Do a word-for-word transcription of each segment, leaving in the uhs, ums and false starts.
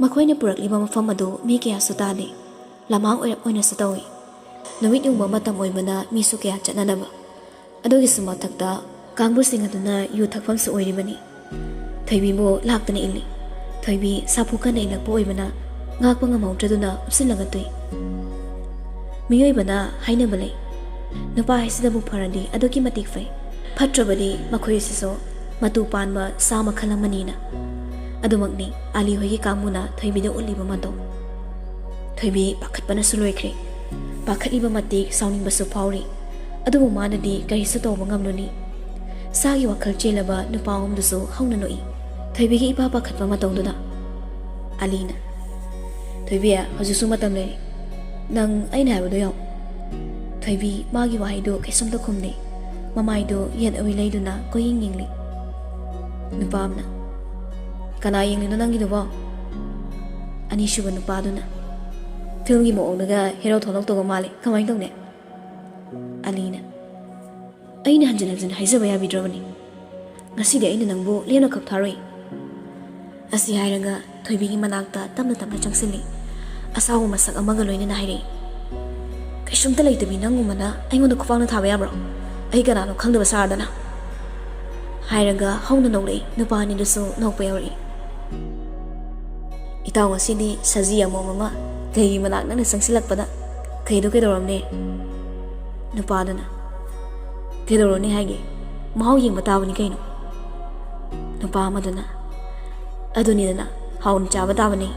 ꯃꯈꯣꯏꯅ ꯄꯨꯔꯛꯂꯤꯕ ꯃꯐꯝ ꯑꯗꯨ ꯃꯤ ꯀꯌꯥꯁꯨ ꯇꯥꯗꯦ꯫ ꯂꯝꯍꯥꯡ ꯑꯣꯏꯔꯞ ꯑꯣꯏꯅꯁꯨ ꯇꯧꯏ꯫ ꯅꯨꯃꯤꯠ ꯌꯨꯡꯕ ꯃꯇꯝ ꯑꯣꯏꯕꯅ ꯃꯤꯁꯨ ꯀꯌꯥ ꯆꯠꯅꯗꯕ꯫ ꯑꯗꯨꯒꯤꯁꯨ ꯃꯊꯛꯇ ꯀꯥꯡꯕꯨꯁꯤꯡ ꯑꯗꯨꯅ ꯌꯨ ꯊꯛꯐꯝꯁꯨ ꯑꯣꯏꯔꯤꯕꯅꯤ꯫ ꯊꯣꯏꯕꯤꯕꯨ ꯂꯥꯛꯇꯅ ꯏꯜꯂꯤ꯫ ꯊꯣꯏꯕꯤ ꯁꯥꯐꯨ ꯀꯟꯅ ꯏꯜꯂꯛꯄ ꯑꯣꯏꯕꯅ ꯉꯥꯛꯄ ꯉꯝꯍꯧꯗ꯭ꯔꯗꯨꯅ ꯎꯞꯁꯤꯜꯂꯒ ꯇꯨꯏ꯫ ꯃꯤꯑꯣꯏꯕꯅ ꯍꯥꯏꯅꯕ ꯂꯩ, ꯅꯨꯄꯥ ꯍꯥꯏꯁꯤꯗꯕꯨ ꯐꯔꯗꯤ ꯑꯗꯨꯛꯀꯤ ꯃꯇꯤꯛ ꯐꯩ, ꯐꯠꯇ꯭ꯔꯕꯗꯤ ꯃꯈꯣꯏ ꯑꯁꯤꯁꯨ ꯃꯇꯨ ꯄꯥꯟꯕ ꯁꯥ ꯃꯈꯜ ꯑꯃꯅꯤꯅ꯫ ꯑꯗꯨꯃꯛꯅꯤ ꯑꯂꯤ ꯍꯣꯏꯒꯤ ꯀꯥꯡꯕꯨꯅ ꯊꯣꯏꯕꯤꯗ ꯎꯠꯂꯤꯕ ꯃꯇꯧ꯫ ꯊꯣꯏꯕꯤ ꯄꯥꯈꯠꯄꯅꯁꯨ ꯂꯣꯏꯈ꯭ꯔꯦ꯫ ꯄꯥꯈꯠꯂꯤꯕ ꯃꯇꯤꯛ ꯁꯥꯎꯅꯤꯡꯕꯁꯨ ꯐꯥꯎꯔꯤ꯫ ꯑꯗꯨꯕꯨ ꯃꯥꯅꯗꯤ ꯀꯔꯤꯁꯨ ꯇꯧꯕ ꯉꯝꯂꯨꯅꯤ꯫ ꯁꯥꯒꯤ ꯋꯥꯈꯜ ꯆꯦꯜꯂꯕ ꯅꯨꯄꯥ ꯑꯍꯨꯝꯗꯨꯁꯨ ꯍꯧꯅ ꯅꯣꯛꯏ꯫ ꯊꯣꯏꯕꯤꯒꯤ ꯏꯄꯥ ꯄꯥꯈꯠꯄ ꯃꯇꯧꯗꯨꯗ꯫ ꯑꯂꯤꯅ, "ꯊꯣꯏꯕꯤ, ꯍꯧꯖꯤꯛꯁꯨ ꯃꯇꯝ ꯂꯩꯔꯤ꯫ ꯅꯪ ꯑꯩꯅ ꯍꯥꯏꯕꯗꯣ ꯌꯥꯎ꯫" ꯊꯣꯏꯕꯤ ꯃꯥꯒꯤ ꯋꯥꯍꯩꯗꯨ ꯀꯩꯁꯨꯝꯇ ꯈꯨꯝꯗꯦ꯫ ꯃꯃꯥꯏꯗꯨ ꯌꯦꯠ ꯑꯣꯏ ꯂꯩꯗꯨꯅ ꯀꯣꯏꯌꯦꯡ ꯌꯦꯡꯂꯤ꯫ ꯅꯨꯄꯥ ꯑꯃꯅ, "ꯀꯅꯥ ꯌꯦꯡꯂꯤꯅꯣ ꯅꯪꯒꯤꯗꯨꯕꯣ?" ꯑꯅꯤꯁꯨꯕ ꯅꯨꯄꯥꯗꯨꯅ, "ꯐꯤꯜꯝꯒꯤ ꯃꯑꯣꯡꯗꯒ ꯍꯦꯔꯣ ꯊꯣꯛꯂꯛꯇꯧꯕ ꯃꯥꯜꯂꯦ꯫ ꯀꯃꯥꯏꯅ ꯇꯧꯅꯤ?" ꯑꯂꯤꯅ, "ꯑꯩꯅ ꯍꯟꯖꯤꯟ ꯍꯟꯖꯤꯟ ꯍꯥꯏꯖꯕ ꯌꯥꯕꯤꯗ꯭ꯔꯕꯅꯤ꯫ ꯉꯁꯤꯗꯤ ꯑꯩꯅ ꯅꯪꯕꯨ ꯂꯦꯝꯅ ꯈꯛ ꯊꯥꯔꯣꯏ꯫" ꯑꯁꯤ ꯍꯥꯏꯔꯒ ꯊꯣꯏꯕꯤꯒꯤ ꯃꯅꯥꯛꯇ ꯇꯞꯅ ꯇꯞꯅ ꯆꯪꯁꯤꯜꯂꯤ꯫ ꯑꯁꯥꯎꯕ ꯃꯁꯛ ꯑꯃꯒ ꯂꯣꯏꯅꯅ ꯍꯥꯏꯔꯛꯏ, "ꯀꯩꯁꯨꯝꯇ ꯂꯩꯇꯕꯤ ꯅꯪꯒꯨꯝꯕꯅ ꯑꯩꯉꯣꯟꯗ ꯈꯨꯄꯥꯛꯅ ꯊꯥꯕ ꯌꯥꯕ꯭ꯔꯣ? ꯑꯩ ꯀꯅꯥꯅꯣ ꯈꯪꯗꯕ ꯁꯥꯔꯗꯅ?" ꯍꯥꯏꯔꯒ ꯍꯧꯅ ꯅꯣꯛꯂꯛꯏ꯫ ꯅꯨꯄꯥ ꯑꯅꯤꯗꯨꯁꯨ ꯅꯣꯛꯄ ꯌꯥꯎꯔꯛꯏ꯫ "ꯏꯇꯥꯎ, ꯉꯁꯤꯗꯤ ꯁꯖꯤ ꯑꯃꯣꯝ ꯑꯃ ꯀꯩꯒꯤ ꯃꯅꯥꯛ ꯅꯛꯅ ꯆꯪꯁꯤꯜꯂꯛꯄꯗ ꯀꯩꯗꯣ ꯀꯩꯗꯧꯔꯝꯅꯦ?" ꯅꯨꯄꯥꯗꯨꯅ, "ꯀꯩꯗꯧꯔꯨꯅꯤ ꯍꯥꯏꯒꯦ? ꯃꯍꯥꯎ ꯌꯦꯡꯕ ꯇꯥꯕꯅꯤ ꯀꯩꯅꯣ꯫" ꯅꯨꯄꯥ ꯑꯃꯗꯨꯅ, "ꯑꯗꯨꯅꯤꯗꯅ, ꯍꯥꯎꯅ ꯆꯥꯕ ꯇꯥꯕꯅꯤ꯫"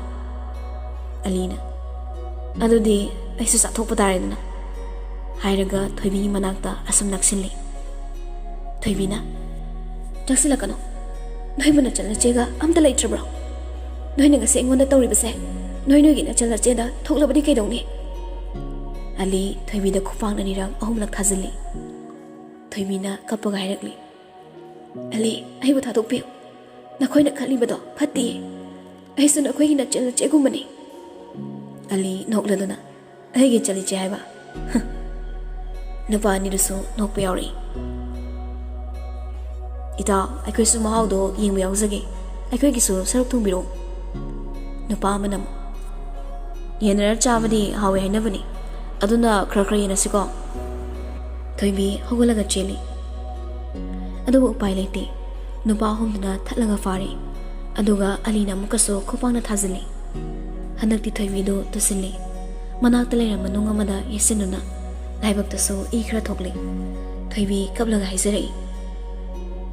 ꯑꯂꯤꯅ, "ꯑꯗꯨꯗꯤ ꯑꯩꯁꯨ ꯆꯥꯊꯣꯛꯄ ꯇꯥꯔꯦꯗꯅ," ꯍꯥꯏꯔꯒ ꯊꯣꯏꯕꯤꯒꯤ ꯃꯅꯥꯛꯇ ꯑꯁꯨꯝ ꯅꯛꯁꯤꯜꯂꯤ꯫ ꯊꯣꯏꯕꯤꯅ, "ꯆꯪꯁꯤꯜꯂꯛꯀꯅꯨ꯫ ꯅꯣꯏꯕꯨ ꯅꯆꯟ ꯅꯆꯦꯒ ꯑꯝꯇ ꯂꯩꯇ꯭ꯔꯕ꯭ꯔꯣ? ꯅꯣꯏꯅ ꯉꯁꯤ ꯑꯩꯉꯣꯟꯗ ꯇꯧꯔꯤꯕꯁꯦ, ꯅꯣꯏ ꯅꯣꯏꯒꯤ ꯅꯆꯟ ꯅꯆꯦꯗ ꯊꯣꯛꯂꯕꯗꯤ ꯀꯩꯗꯧꯅꯤ?" ꯑꯂꯤ ꯊꯣꯏꯕꯤꯗ ꯈꯨꯄꯥꯛꯅ ꯑꯅꯤꯔꯛ ꯑꯍꯨꯝꯂꯛ ꯊꯥꯖꯤꯜꯂꯤ꯫ ꯊꯣꯏꯕꯤꯅ ꯀꯞꯄꯒ ꯍꯥꯏꯔꯛꯂꯤ, "ꯑꯂꯤ, ꯑꯩꯕꯨ ꯊꯥꯗꯣꯛꯄꯤꯌꯨ꯫ ꯅꯈꯣꯏꯅ ꯈꯜꯂꯤꯕꯗꯣ ꯐꯠꯇꯦ꯫ ꯑꯩꯁꯨ ꯅꯈꯣꯏꯒꯤ ꯅꯆꯟ ꯅꯆꯦꯒꯨꯝꯕꯅꯤ꯫" ꯑꯂꯤ ꯅꯣꯛꯂꯗꯨꯅ, "ꯑꯩꯒꯤ ꯆꯂꯤꯆꯦ ꯍꯥꯏꯕ?" ꯅꯨꯄꯥ ꯑꯅꯤꯗꯨꯁꯨ ꯅꯣꯛꯄ ꯌꯥꯎꯔꯛꯏ꯫ "ꯏꯇꯥꯎ, ꯑꯩꯈꯣꯏꯁꯨ ꯃꯍꯥꯎꯗꯣ ꯌꯦꯡꯕ ꯌꯥꯎꯖꯒꯦ꯫ ꯑꯩꯈꯣꯏꯒꯤꯁꯨ ꯁꯔꯨꯛ ꯊꯣꯡꯕꯤꯔꯛꯑꯣ꯫" ꯅꯨꯄꯥ ꯑꯃꯅ ꯑꯃꯨꯛ, "ꯌꯦꯟꯅꯔ ꯆꯥꯕꯗꯤ ꯍꯥꯎꯋꯦ ꯍꯥꯏꯅꯕꯅꯤ, ꯑꯗꯨꯅ ꯈꯔ ꯈꯔ ꯌꯦꯟꯅꯁꯤꯀꯣ?" ꯊꯣꯏꯕꯤ ꯍꯧꯒꯠꯂꯒ ꯆꯦꯜꯂꯤ꯫ ꯑꯗꯨꯕꯨ ꯎꯄꯥꯏ ꯂꯩꯇꯦ꯫ ꯅꯨꯄꯥ ꯑꯍꯨꯝꯗꯨꯅ ꯊꯠꯂꯒ ꯐꯥꯔꯤ꯫ ꯑꯗꯨꯒ ꯑꯂꯤꯅ ꯑꯃꯨꯛꯀꯁꯨ ꯈꯨꯄꯥꯛꯅ ꯊꯥꯖꯤꯜꯂꯤ꯫ ꯍꯟꯗꯛꯇꯤ ꯊꯣꯏꯕꯤꯗꯨ ꯇꯨꯁꯤꯜꯂꯤ꯫ ꯃꯅꯥꯛꯇ ꯂꯩꯔꯝꯕ ꯅꯨꯡ ꯑꯃꯗ ꯌꯦꯠꯁꯤꯟꯗꯨꯅ ꯂꯥꯏꯕꯛꯇꯁꯨ ꯏ ꯈꯔ ꯊꯣꯛꯂꯤ꯫ ꯊꯣꯏꯕꯤ ꯀꯞꯂꯒ ꯍꯥꯏꯖꯔꯛꯏ,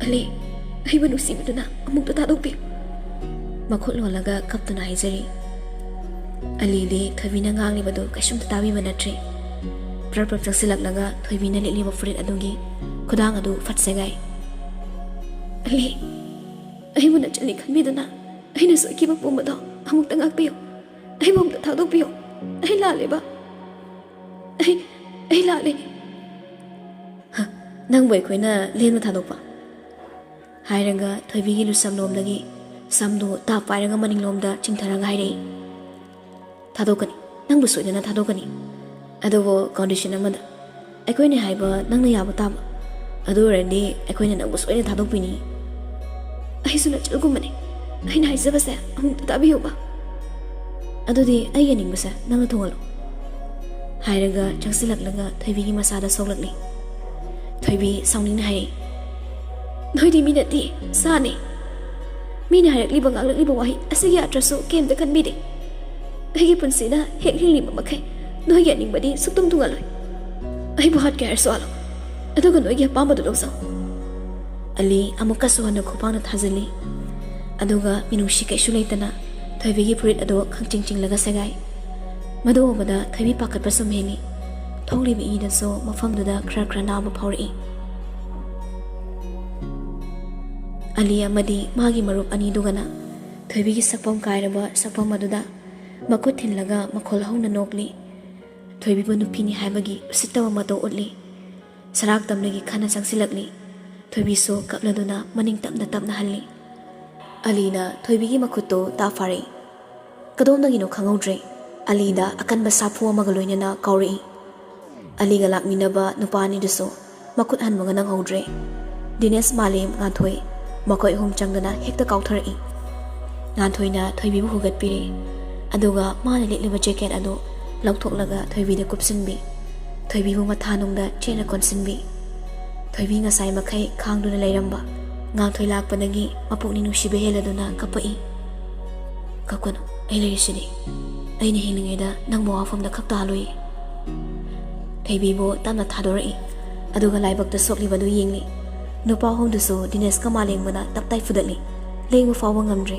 "ꯑꯂꯤ, ꯑꯩꯕꯨ ꯅꯨꯡꯁꯤꯕꯤꯗꯨꯅ ꯑꯃꯨꯛꯇ ꯊꯥꯗꯣꯛꯄꯤꯌꯨ꯫" ꯃꯈꯨꯠ ꯂꯣꯜꯂꯒ ꯀꯞꯇꯨꯅ ꯍꯥꯏꯖꯔꯤ꯫ ꯑꯂꯤꯗꯤ ꯊꯣꯏꯕꯤꯅ ꯉꯥꯡꯂꯤꯕꯗꯨ ꯀꯩꯁꯨꯝꯇ ꯇꯥꯕꯤꯕ ꯅꯠꯇ꯭ꯔꯦ꯫ ꯄ꯭ꯔꯞ ꯄ꯭ꯔꯞ ꯆꯪꯁꯤꯜꯂꯛꯂꯒ ꯊꯣꯏꯕꯤꯅ ꯂꯤꯠꯂꯤꯕ ꯐꯨꯔꯤꯠ ꯑꯗꯨꯒꯤ ꯈꯨꯗꯥꯡ ꯑꯗꯨ ꯐꯠ ꯁꯦꯒꯥꯏ꯫ "ꯑꯂꯤ, ꯑꯩꯕꯨ ꯅꯆꯟꯅꯤ ꯈꯟꯕꯤꯗꯨꯅ ꯑꯩꯅ ꯁꯣꯏꯈꯤꯕ ꯄꯨꯝꯕꯗꯣ ꯑꯃꯨꯛꯇ ꯉꯥꯛꯄꯤꯌꯨ꯫ ꯑꯩꯕꯨ ꯑꯃꯨꯛꯇ ꯊꯥꯗꯣꯛꯄꯤꯌꯨ꯫ ꯑꯩ ꯂꯥꯜꯂꯦꯕ꯫ ꯑꯩ, ꯑꯩ ꯂꯥꯜꯂꯦ꯫" "ꯍ, ꯅꯪꯕꯨ ꯑꯩꯈꯣꯏꯅ ꯂꯦꯟꯕ ꯊꯥꯗꯣꯛꯄ?" ꯍꯥꯏꯔꯒ ꯊꯣꯏꯕꯤꯒꯤ ꯂꯨꯁꯝꯂꯣꯝꯗꯒꯤ ꯁꯝꯗꯨ ꯇꯥꯞ ꯄꯥꯏꯔꯒ ꯃꯅꯤꯡꯂꯣꯝꯗ ꯆꯤꯡꯊꯔꯒ ꯍꯥꯏꯔꯛꯏ, "ꯊꯥꯗꯣꯛꯀꯅꯤ, ꯅꯪꯕꯨ ꯁꯣꯏꯗꯅ ꯊꯥꯗꯣꯛꯀꯅꯤ꯫ ꯑꯗꯨꯕꯨ condition ꯑꯃꯗ, ꯑꯩꯈꯣꯏꯅ ꯍꯥꯏꯕ ꯅꯪꯅ ꯌꯥꯕ ꯇꯥꯕ꯫ ꯑꯗꯨ ꯑꯣꯏꯔꯗꯤ ꯑꯩꯈꯣꯏꯅ ꯅꯪꯕꯨ ꯁꯣꯏꯗꯅ ꯊꯥꯗꯣꯛꯄꯤꯅꯤ꯫" "ꯑꯩꯁꯨ ꯅꯆꯜꯒꯨꯝꯕꯅꯤ꯫ ꯑꯩꯅ ꯍꯥꯏꯖꯕꯁꯦ ꯑꯃꯨꯛꯇ ꯇꯥꯕꯤꯌꯨꯕ꯫" "ꯑꯗꯨꯗꯤ ꯑꯩ ꯌꯦꯡꯅꯤꯡꯕꯁꯦ ꯅꯪꯅ ꯊꯨꯡꯍꯜꯂꯨ꯫" ꯍꯥꯏꯔꯒ ꯆꯪꯁꯤꯜꯂꯛꯂꯒ ꯊꯣꯏꯕꯤꯒꯤ ꯃꯁꯥꯗ ꯁꯣꯛꯂꯛꯂꯤ꯫ ꯊꯣꯏꯕꯤ ꯁꯥꯎꯅꯤꯡꯅ ꯍꯥꯏꯔꯛꯏ, "ꯅꯣꯏꯗꯤ ꯃꯤ ꯅꯠꯇꯦ, ꯁꯥꯅꯤ꯫ ꯃꯤꯅ ꯍꯥꯏꯔꯛꯂꯤꯕ, ꯉꯥꯡꯂꯛꯂꯤꯕ ꯋꯥꯍꯩ ꯑꯁꯤꯒꯤ ꯑꯥꯔꯊ꯭ꯔꯁꯨ ꯀꯩꯝꯇ ꯈꯟꯕꯤꯗꯦ꯫ ꯑꯩꯒꯤ ꯄꯨꯟꯁꯤꯅ ꯍꯦꯛ ꯍꯤꯡꯂꯤꯕ ꯃꯈꯩ ꯅꯣꯏꯒꯤ ꯑꯅꯤꯡꯕꯗꯤ ꯁꯨꯛꯇꯨꯡ ꯊꯨꯡꯍꯜꯂꯣꯏ꯫ ꯑꯩꯕꯨ ꯍꯥꯠꯀꯦ ꯍꯥꯏꯔꯁꯨ ꯍꯥꯠꯂꯣ, ꯑꯗꯨꯒ ꯅꯣꯏꯒꯤ ꯑꯄꯥꯝꯕꯗꯨ ꯂꯧꯖꯧ꯫" ꯑꯂꯤ ꯑꯃꯨꯛꯀꯁꯨ ꯍꯟꯅ ꯈꯨꯄꯥꯛꯅ ꯊꯥꯖꯤꯜꯂꯤ꯫ ꯑꯗꯨꯒ ꯃꯤꯅꯨꯡꯁꯤ ꯀꯩꯁꯨ ꯂꯩꯇꯅ ꯊꯣꯏꯕꯤꯒꯤ ꯐꯨꯔꯤꯠ ꯑꯗꯨ ꯈꯪꯆꯤꯡ ꯆꯤꯡꯂꯒ ꯁꯦꯒꯥꯏ꯫ ꯃꯗꯨ ꯎꯕꯗ ꯊꯣꯏꯕꯤ ꯄꯥꯈꯠꯄ ꯁꯨꯝ ꯍꯦꯜꯂꯤ꯫ ꯊꯣꯛꯂꯤꯕ ꯏꯗꯁꯨ ꯃꯐꯝꯗꯨꯗ ꯈꯔ ꯈꯔ ꯅꯥꯕ ꯐꯥꯎꯔꯛꯏ꯫ ꯑꯂꯤ ꯑꯃꯗꯤ ꯃꯥꯒꯤ ꯃꯔꯨꯞ ꯑꯅꯤꯗꯨꯒꯅ ꯊꯣꯏꯕꯤꯒꯤ ꯁꯛꯐꯝ ꯀꯥꯏꯔꯕ ꯁꯛꯐꯝ ꯑꯗꯨꯗ ꯃꯈꯨꯠ ꯊꯤꯜꯂꯒ ꯃꯈꯣꯜ ꯍꯧꯅ ꯅꯣꯛꯂꯤ꯫ ꯊꯣꯏꯕꯤꯕꯨ ꯅꯨꯄꯤꯅꯤ ꯍꯥꯏꯕꯒꯤ ꯎꯁꯤꯠꯇꯕ ꯃꯇꯧ ꯎꯠꯂꯤ꯫ ꯁꯔꯥꯛ ꯇꯝꯂꯒꯤ ꯈꯟꯅ ꯆꯪꯁꯤꯜꯂꯛꯂꯤ꯫ ꯊꯣꯏꯕꯤꯁꯨ ꯀꯞꯂꯗꯨꯅ ꯃꯅꯤꯡ ꯇꯞꯅ ꯇꯞꯅ ꯍꯜꯂꯤ꯫ ꯑꯂꯤꯅ ꯊꯣꯏꯕꯤꯒꯤ ꯃꯈꯨꯠꯇꯨ ꯇꯥ ꯐꯥꯔꯛꯏ꯫ ꯀꯗꯣꯝꯗꯒꯤꯅꯣ ꯈꯪꯍꯧꯗ꯭ꯔꯦ, ꯑꯂꯤꯗ ꯑꯀꯟꯕ ꯁꯥꯐꯨ ꯑꯃꯒ ꯂꯣꯏꯅꯅ ꯀꯥꯎꯔꯛꯏ꯫ ꯑꯂꯤꯒ ꯂꯥꯛꯃꯤꯟꯅꯕ ꯅꯨꯄꯥ ꯑꯅꯤꯗꯨꯁꯨ ꯃꯈꯨꯠ ꯍꯟꯕꯒ ꯅꯪꯍꯧꯗ꯭ꯔꯦ꯫ ꯗꯤꯅꯦꯁ, ꯃꯥꯂꯦꯝ, ꯉꯥꯟꯊꯣꯏ, ꯃꯈꯣꯏ ꯑꯍꯨꯝ ꯆꯪꯗꯅ ꯍꯦꯛꯇ ꯀꯥꯎꯊꯔꯛꯏ꯫ ꯉꯥꯟꯊꯣꯏꯅ ꯊꯣꯏꯕꯤꯕꯨ ꯍꯨꯒꯠꯄꯤꯔꯦ꯫ ꯑꯗꯨꯒ ꯃꯥꯅ ꯂꯤꯠꯂꯤꯕ ꯖꯦꯀꯦꯠ ꯑꯗꯨ ꯂꯧꯊꯣꯛꯂꯒ ꯊꯣꯏꯕꯤꯗ ꯀꯨꯞꯁꯤꯟꯕꯤ꯫ ꯊꯣꯏꯕꯤꯕꯨ ꯃꯊꯥꯅꯨꯡꯗ ꯆꯦꯠꯅ ꯀꯣꯟꯁꯤꯟꯕꯤ꯫ ꯊꯣꯏꯕꯤ ꯉꯁꯥꯏ ꯃꯈꯩ ꯈꯥꯡꯗꯨꯅ ꯂꯩꯔꯝꯕ ꯉꯥꯟꯊꯣꯏ ꯂꯥꯛꯄꯗꯒꯤ ꯃꯄꯨꯛꯅꯤꯡ ꯅꯨꯡꯁꯤꯕ ꯍꯦꯜꯂꯗꯨꯅ ꯀꯞꯄꯛꯏ꯫ "ꯀꯞꯀꯅꯨ, ꯑꯩ ꯂꯩꯔꯤꯁꯤꯗꯤ꯫ ꯑꯩꯅ ꯍꯤꯡꯂꯤꯉꯩꯗ ꯅꯪꯕꯨ ꯋꯥꯐꯝꯗ ꯈꯛ ꯇꯥꯍꯜꯂꯨꯏ꯫" ꯊꯣꯏꯕꯤꯕꯨ ꯇꯞꯅ ꯊꯥꯗꯣꯔꯛꯏ꯫ ꯑꯗꯨꯒ ꯂꯥꯏꯕꯛꯇ ꯁꯣꯛꯂꯤꯕꯗꯨ ꯌꯦꯡꯂꯤ꯫ ꯅꯨꯄꯥ ꯑꯍꯨꯝꯗꯨꯁꯨ ꯗꯤꯅꯦꯁꯀ ꯃꯥꯂꯦꯝꯒꯅ ꯇꯞꯇꯥꯏ ꯐꯨꯗꯠꯂꯤ꯫ ꯂꯦꯡꯕ ꯐꯥꯎꯕ ꯉꯝꯗ꯭ꯔꯦ꯫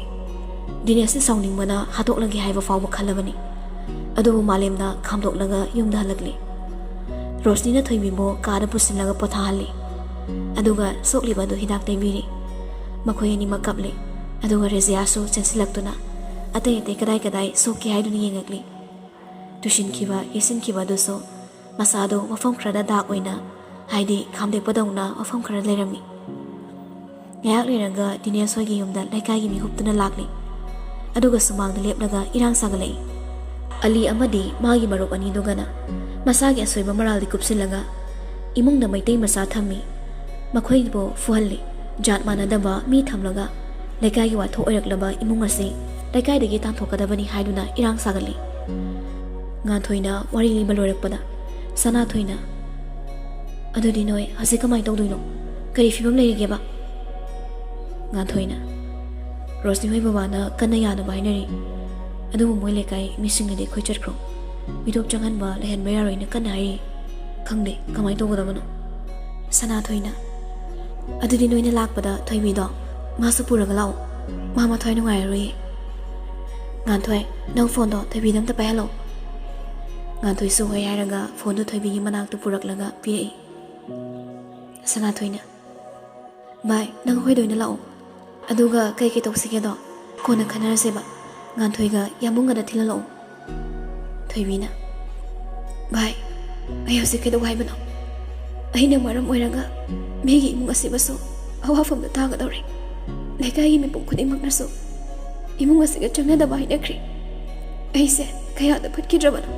ꯗꯤꯅꯦꯁꯅ ꯁꯥꯎꯅꯤꯡꯕꯅ ꯍꯥꯠꯇꯣꯛꯂꯒꯦ ꯍꯥꯏꯕ ꯐꯥꯎꯕ ꯈꯜꯂꯕꯅꯤ꯫ ꯑꯗꯨꯕꯨ ꯃꯥꯂꯦꯝꯅ ꯈꯥꯝꯗꯣꯛꯂꯒ ꯌꯨꯝꯗ ꯍꯜꯂꯛꯂꯤ꯫ ꯔꯣꯁꯅꯤꯅ ꯊꯣꯏꯕꯤꯕꯨ ꯀꯥꯗ ꯄꯨꯁꯤꯜꯂꯒ ꯄꯣꯊꯥꯍꯜꯂꯤ꯫ ꯑꯗꯨꯒ ꯁꯣꯛꯂꯤꯕ ꯑꯗꯨ ꯍꯤꯗꯥꯛ ꯇꯩꯕꯤꯔꯤ꯫ ꯃꯈꯣꯏ ꯑꯅꯤꯃꯛ ꯀꯞꯂꯤ꯫ ꯑꯗꯨꯒ ꯔꯦꯖꯤꯌꯥꯁꯨ ꯆꯦꯟꯁꯤꯜꯂꯛꯇꯨꯅ ꯑꯇꯩ ꯑꯇꯩ ꯀꯗꯥꯏ ꯀꯗꯥꯏ ꯁꯣꯛꯀꯦ ꯍꯥꯏꯗꯨꯅ ꯌꯦꯡꯉꯛꯂꯤ꯫ ꯇꯨꯁꯤꯟꯈꯤꯕ, ꯌꯩꯁꯤꯟꯈꯤꯕ ꯑꯗꯨꯁꯨ ꯃꯁꯥꯗꯨ ꯃꯐꯝ ꯈꯔꯗ ꯗꯥꯛ ꯑꯣꯏꯅ, ꯍꯥꯏꯗꯤ ꯈꯥꯝꯗꯦꯛꯄꯗꯧꯅ ꯃꯐꯝ ꯈꯔ ꯂꯩꯔꯝꯃꯤ꯫ ꯉꯥꯏꯍꯥꯛ ꯂꯩꯔꯒ ꯗꯤꯅꯦꯁ ꯍꯣꯏꯒꯤ ꯌꯨꯝꯗ ꯂꯩꯀꯥꯏꯒꯤ ꯃꯤ ꯍꯨꯞꯇꯨꯅ ꯂꯥꯛꯂꯤ꯫ ꯑꯗꯨꯒ ꯁꯨꯃꯥꯡꯗ ꯂꯦꯞꯂꯒ ꯏꯔꯥꯡ ꯁꯥꯒꯠꯂꯛꯏ꯫ ꯑꯂꯤ ꯑꯃꯗꯤ ꯃꯥꯒꯤ ꯃꯔꯨꯞ ꯑꯅꯤꯗꯨꯒꯅ ꯃꯁꯥꯒꯤ ꯑꯁꯣꯏꯕ ꯃꯔꯥꯜꯗꯤ ꯀꯨꯞꯁꯤꯜꯂꯒ ꯏꯃꯨꯡꯗ ꯃꯩꯇꯩ ꯃꯆꯥ ꯊꯝꯃꯤ꯫ ꯃꯈꯣꯏꯕꯨ ꯐꯨꯍꯜꯂꯤ꯫ ꯖꯥꯠ ꯃꯥꯟꯅꯗꯕ ꯃꯤ ꯊꯝꯂꯒ ꯂꯩꯀꯥꯏꯒꯤ ꯋꯥꯊꯣꯛ ꯑꯣꯏꯔꯛꯂꯕ ꯏꯃꯨꯡ ꯑꯁꯤ ꯂꯩꯀꯥꯏꯗꯒꯤ ꯇꯥꯟꯊꯣꯛꯀꯗꯕꯅꯤ ꯍꯥꯏꯗꯨꯅ ꯏꯔꯥꯡ ꯁꯥꯒꯠꯂꯤ꯫ ꯉꯥꯟꯊꯣꯏꯅ ꯋꯥꯔꯤ ꯂꯤꯕ ꯂꯣꯏꯔꯛꯄꯗ ꯁꯅꯥꯊꯣꯏꯅ, "ꯑꯗꯨꯗꯤ ꯅꯣꯏ ꯍꯧꯖꯤꯛ ꯀꯃꯥꯏꯅ ꯇꯧꯗꯣꯏꯅꯣ? ꯀꯔꯤ ꯐꯤꯕꯝ ꯂꯩꯔꯒꯦꯕ?" ꯉꯥꯟꯊꯣꯏꯅ, "ꯔꯣꯁꯅꯤ ꯍꯣꯏ ꯕꯕꯥꯅ ꯀꯟꯅ ꯌꯥꯅꯕ ꯍꯥꯏꯅꯔꯤ꯫ ꯑꯗꯨꯕꯨ ꯃꯣꯏ ꯂꯩꯀꯥꯏ ꯃꯤꯁꯤꯡꯅꯗꯤ ꯑꯩꯈꯣꯏ ꯆꯠꯈ꯭ꯔꯣ꯫ ꯃꯤꯇꯣꯞ ꯆꯪꯍꯟꯕ ꯂꯩꯍꯟꯕ ꯌꯥꯔꯣꯏꯅ ꯀꯟꯅ ꯍꯥꯏꯔꯤ꯫ ꯈꯪꯗꯦ ꯀꯃꯥꯏꯅ ꯇꯧꯒꯗꯕꯅꯣ꯫" ꯁꯅꯥꯊꯣꯏꯅ, "ꯑꯗꯨꯗꯤ ꯅꯣꯏꯅ ꯂꯥꯛꯄꯗ ꯊꯣꯏꯕꯤꯗꯣ ꯃꯥꯁꯨ ꯄꯨꯔꯒ ꯂꯥꯛꯑꯣ꯫ ꯃꯥ ꯃꯊ꯭ꯋꯥꯏ ꯅꯨꯡꯉꯥꯏꯔꯔꯣꯏꯌꯦ꯫ ꯉꯥꯟꯊꯣꯏ, ꯅꯪ ꯐꯣꯟꯗꯣ ꯊꯣꯏꯕꯤꯗ ꯑꯝꯇ ꯄꯥꯏꯍꯜꯂꯣ꯫" ꯉꯥꯟꯊꯣꯏꯁꯨ ꯍꯣꯏ ꯍꯥꯏꯔꯒ ꯐꯣꯟꯗꯨ ꯊꯣꯏꯕꯤꯒꯤ ꯃꯅꯥꯛꯇ ꯄꯨꯔꯛꯂꯒ ꯄꯤꯔꯛꯏ꯫ ꯁꯅꯥꯊꯣꯏꯅ, "ꯚꯥꯏ, ꯅꯪ ꯍꯣꯏꯗ ꯑꯣꯏꯅ ꯂꯥꯛꯑꯣ꯫ ꯑꯗꯨꯒ ꯀꯩ ꯀꯩ ꯇꯧꯁꯤꯒꯦꯗꯣ ꯀꯣꯟꯅ ꯈꯟꯅꯔꯁꯦꯕ꯫ ꯉꯥꯟꯊꯣꯏꯒ ꯌꯥꯝꯕꯨꯡꯒꯗ ꯊꯤꯜꯍꯜꯂꯛꯑꯣ꯫" ꯊꯣꯏꯕꯤꯅ, "ꯚꯥꯏ, ꯑꯩ ꯍꯧꯖꯤꯛ ꯀꯩꯗꯧ ꯍꯥꯏꯕꯅꯣ? ꯑꯩꯅ ꯃꯔꯝ ꯑꯣꯏꯔꯒ ꯃꯤꯒꯤ ꯏꯃꯨꯡ ꯑꯁꯤꯕꯁꯨ ꯑꯋꯥꯐꯝꯗ ꯇꯥꯒꯗꯧꯔꯦ꯫ ꯂꯩꯀꯥꯏꯒꯤ ꯃꯤꯄꯨꯝ ꯈꯨꯗꯤꯡꯃꯛꯅꯁꯨ ꯏꯃꯨꯡ ꯑꯁꯤꯒ ꯆꯪꯅꯗꯕ ꯍꯥꯏꯅꯈ꯭ꯔꯦ꯫ ꯑꯩꯁꯦ ꯀꯌꯥꯗ ꯐꯠꯈꯤꯗ꯭ꯔꯕꯅꯣ꯫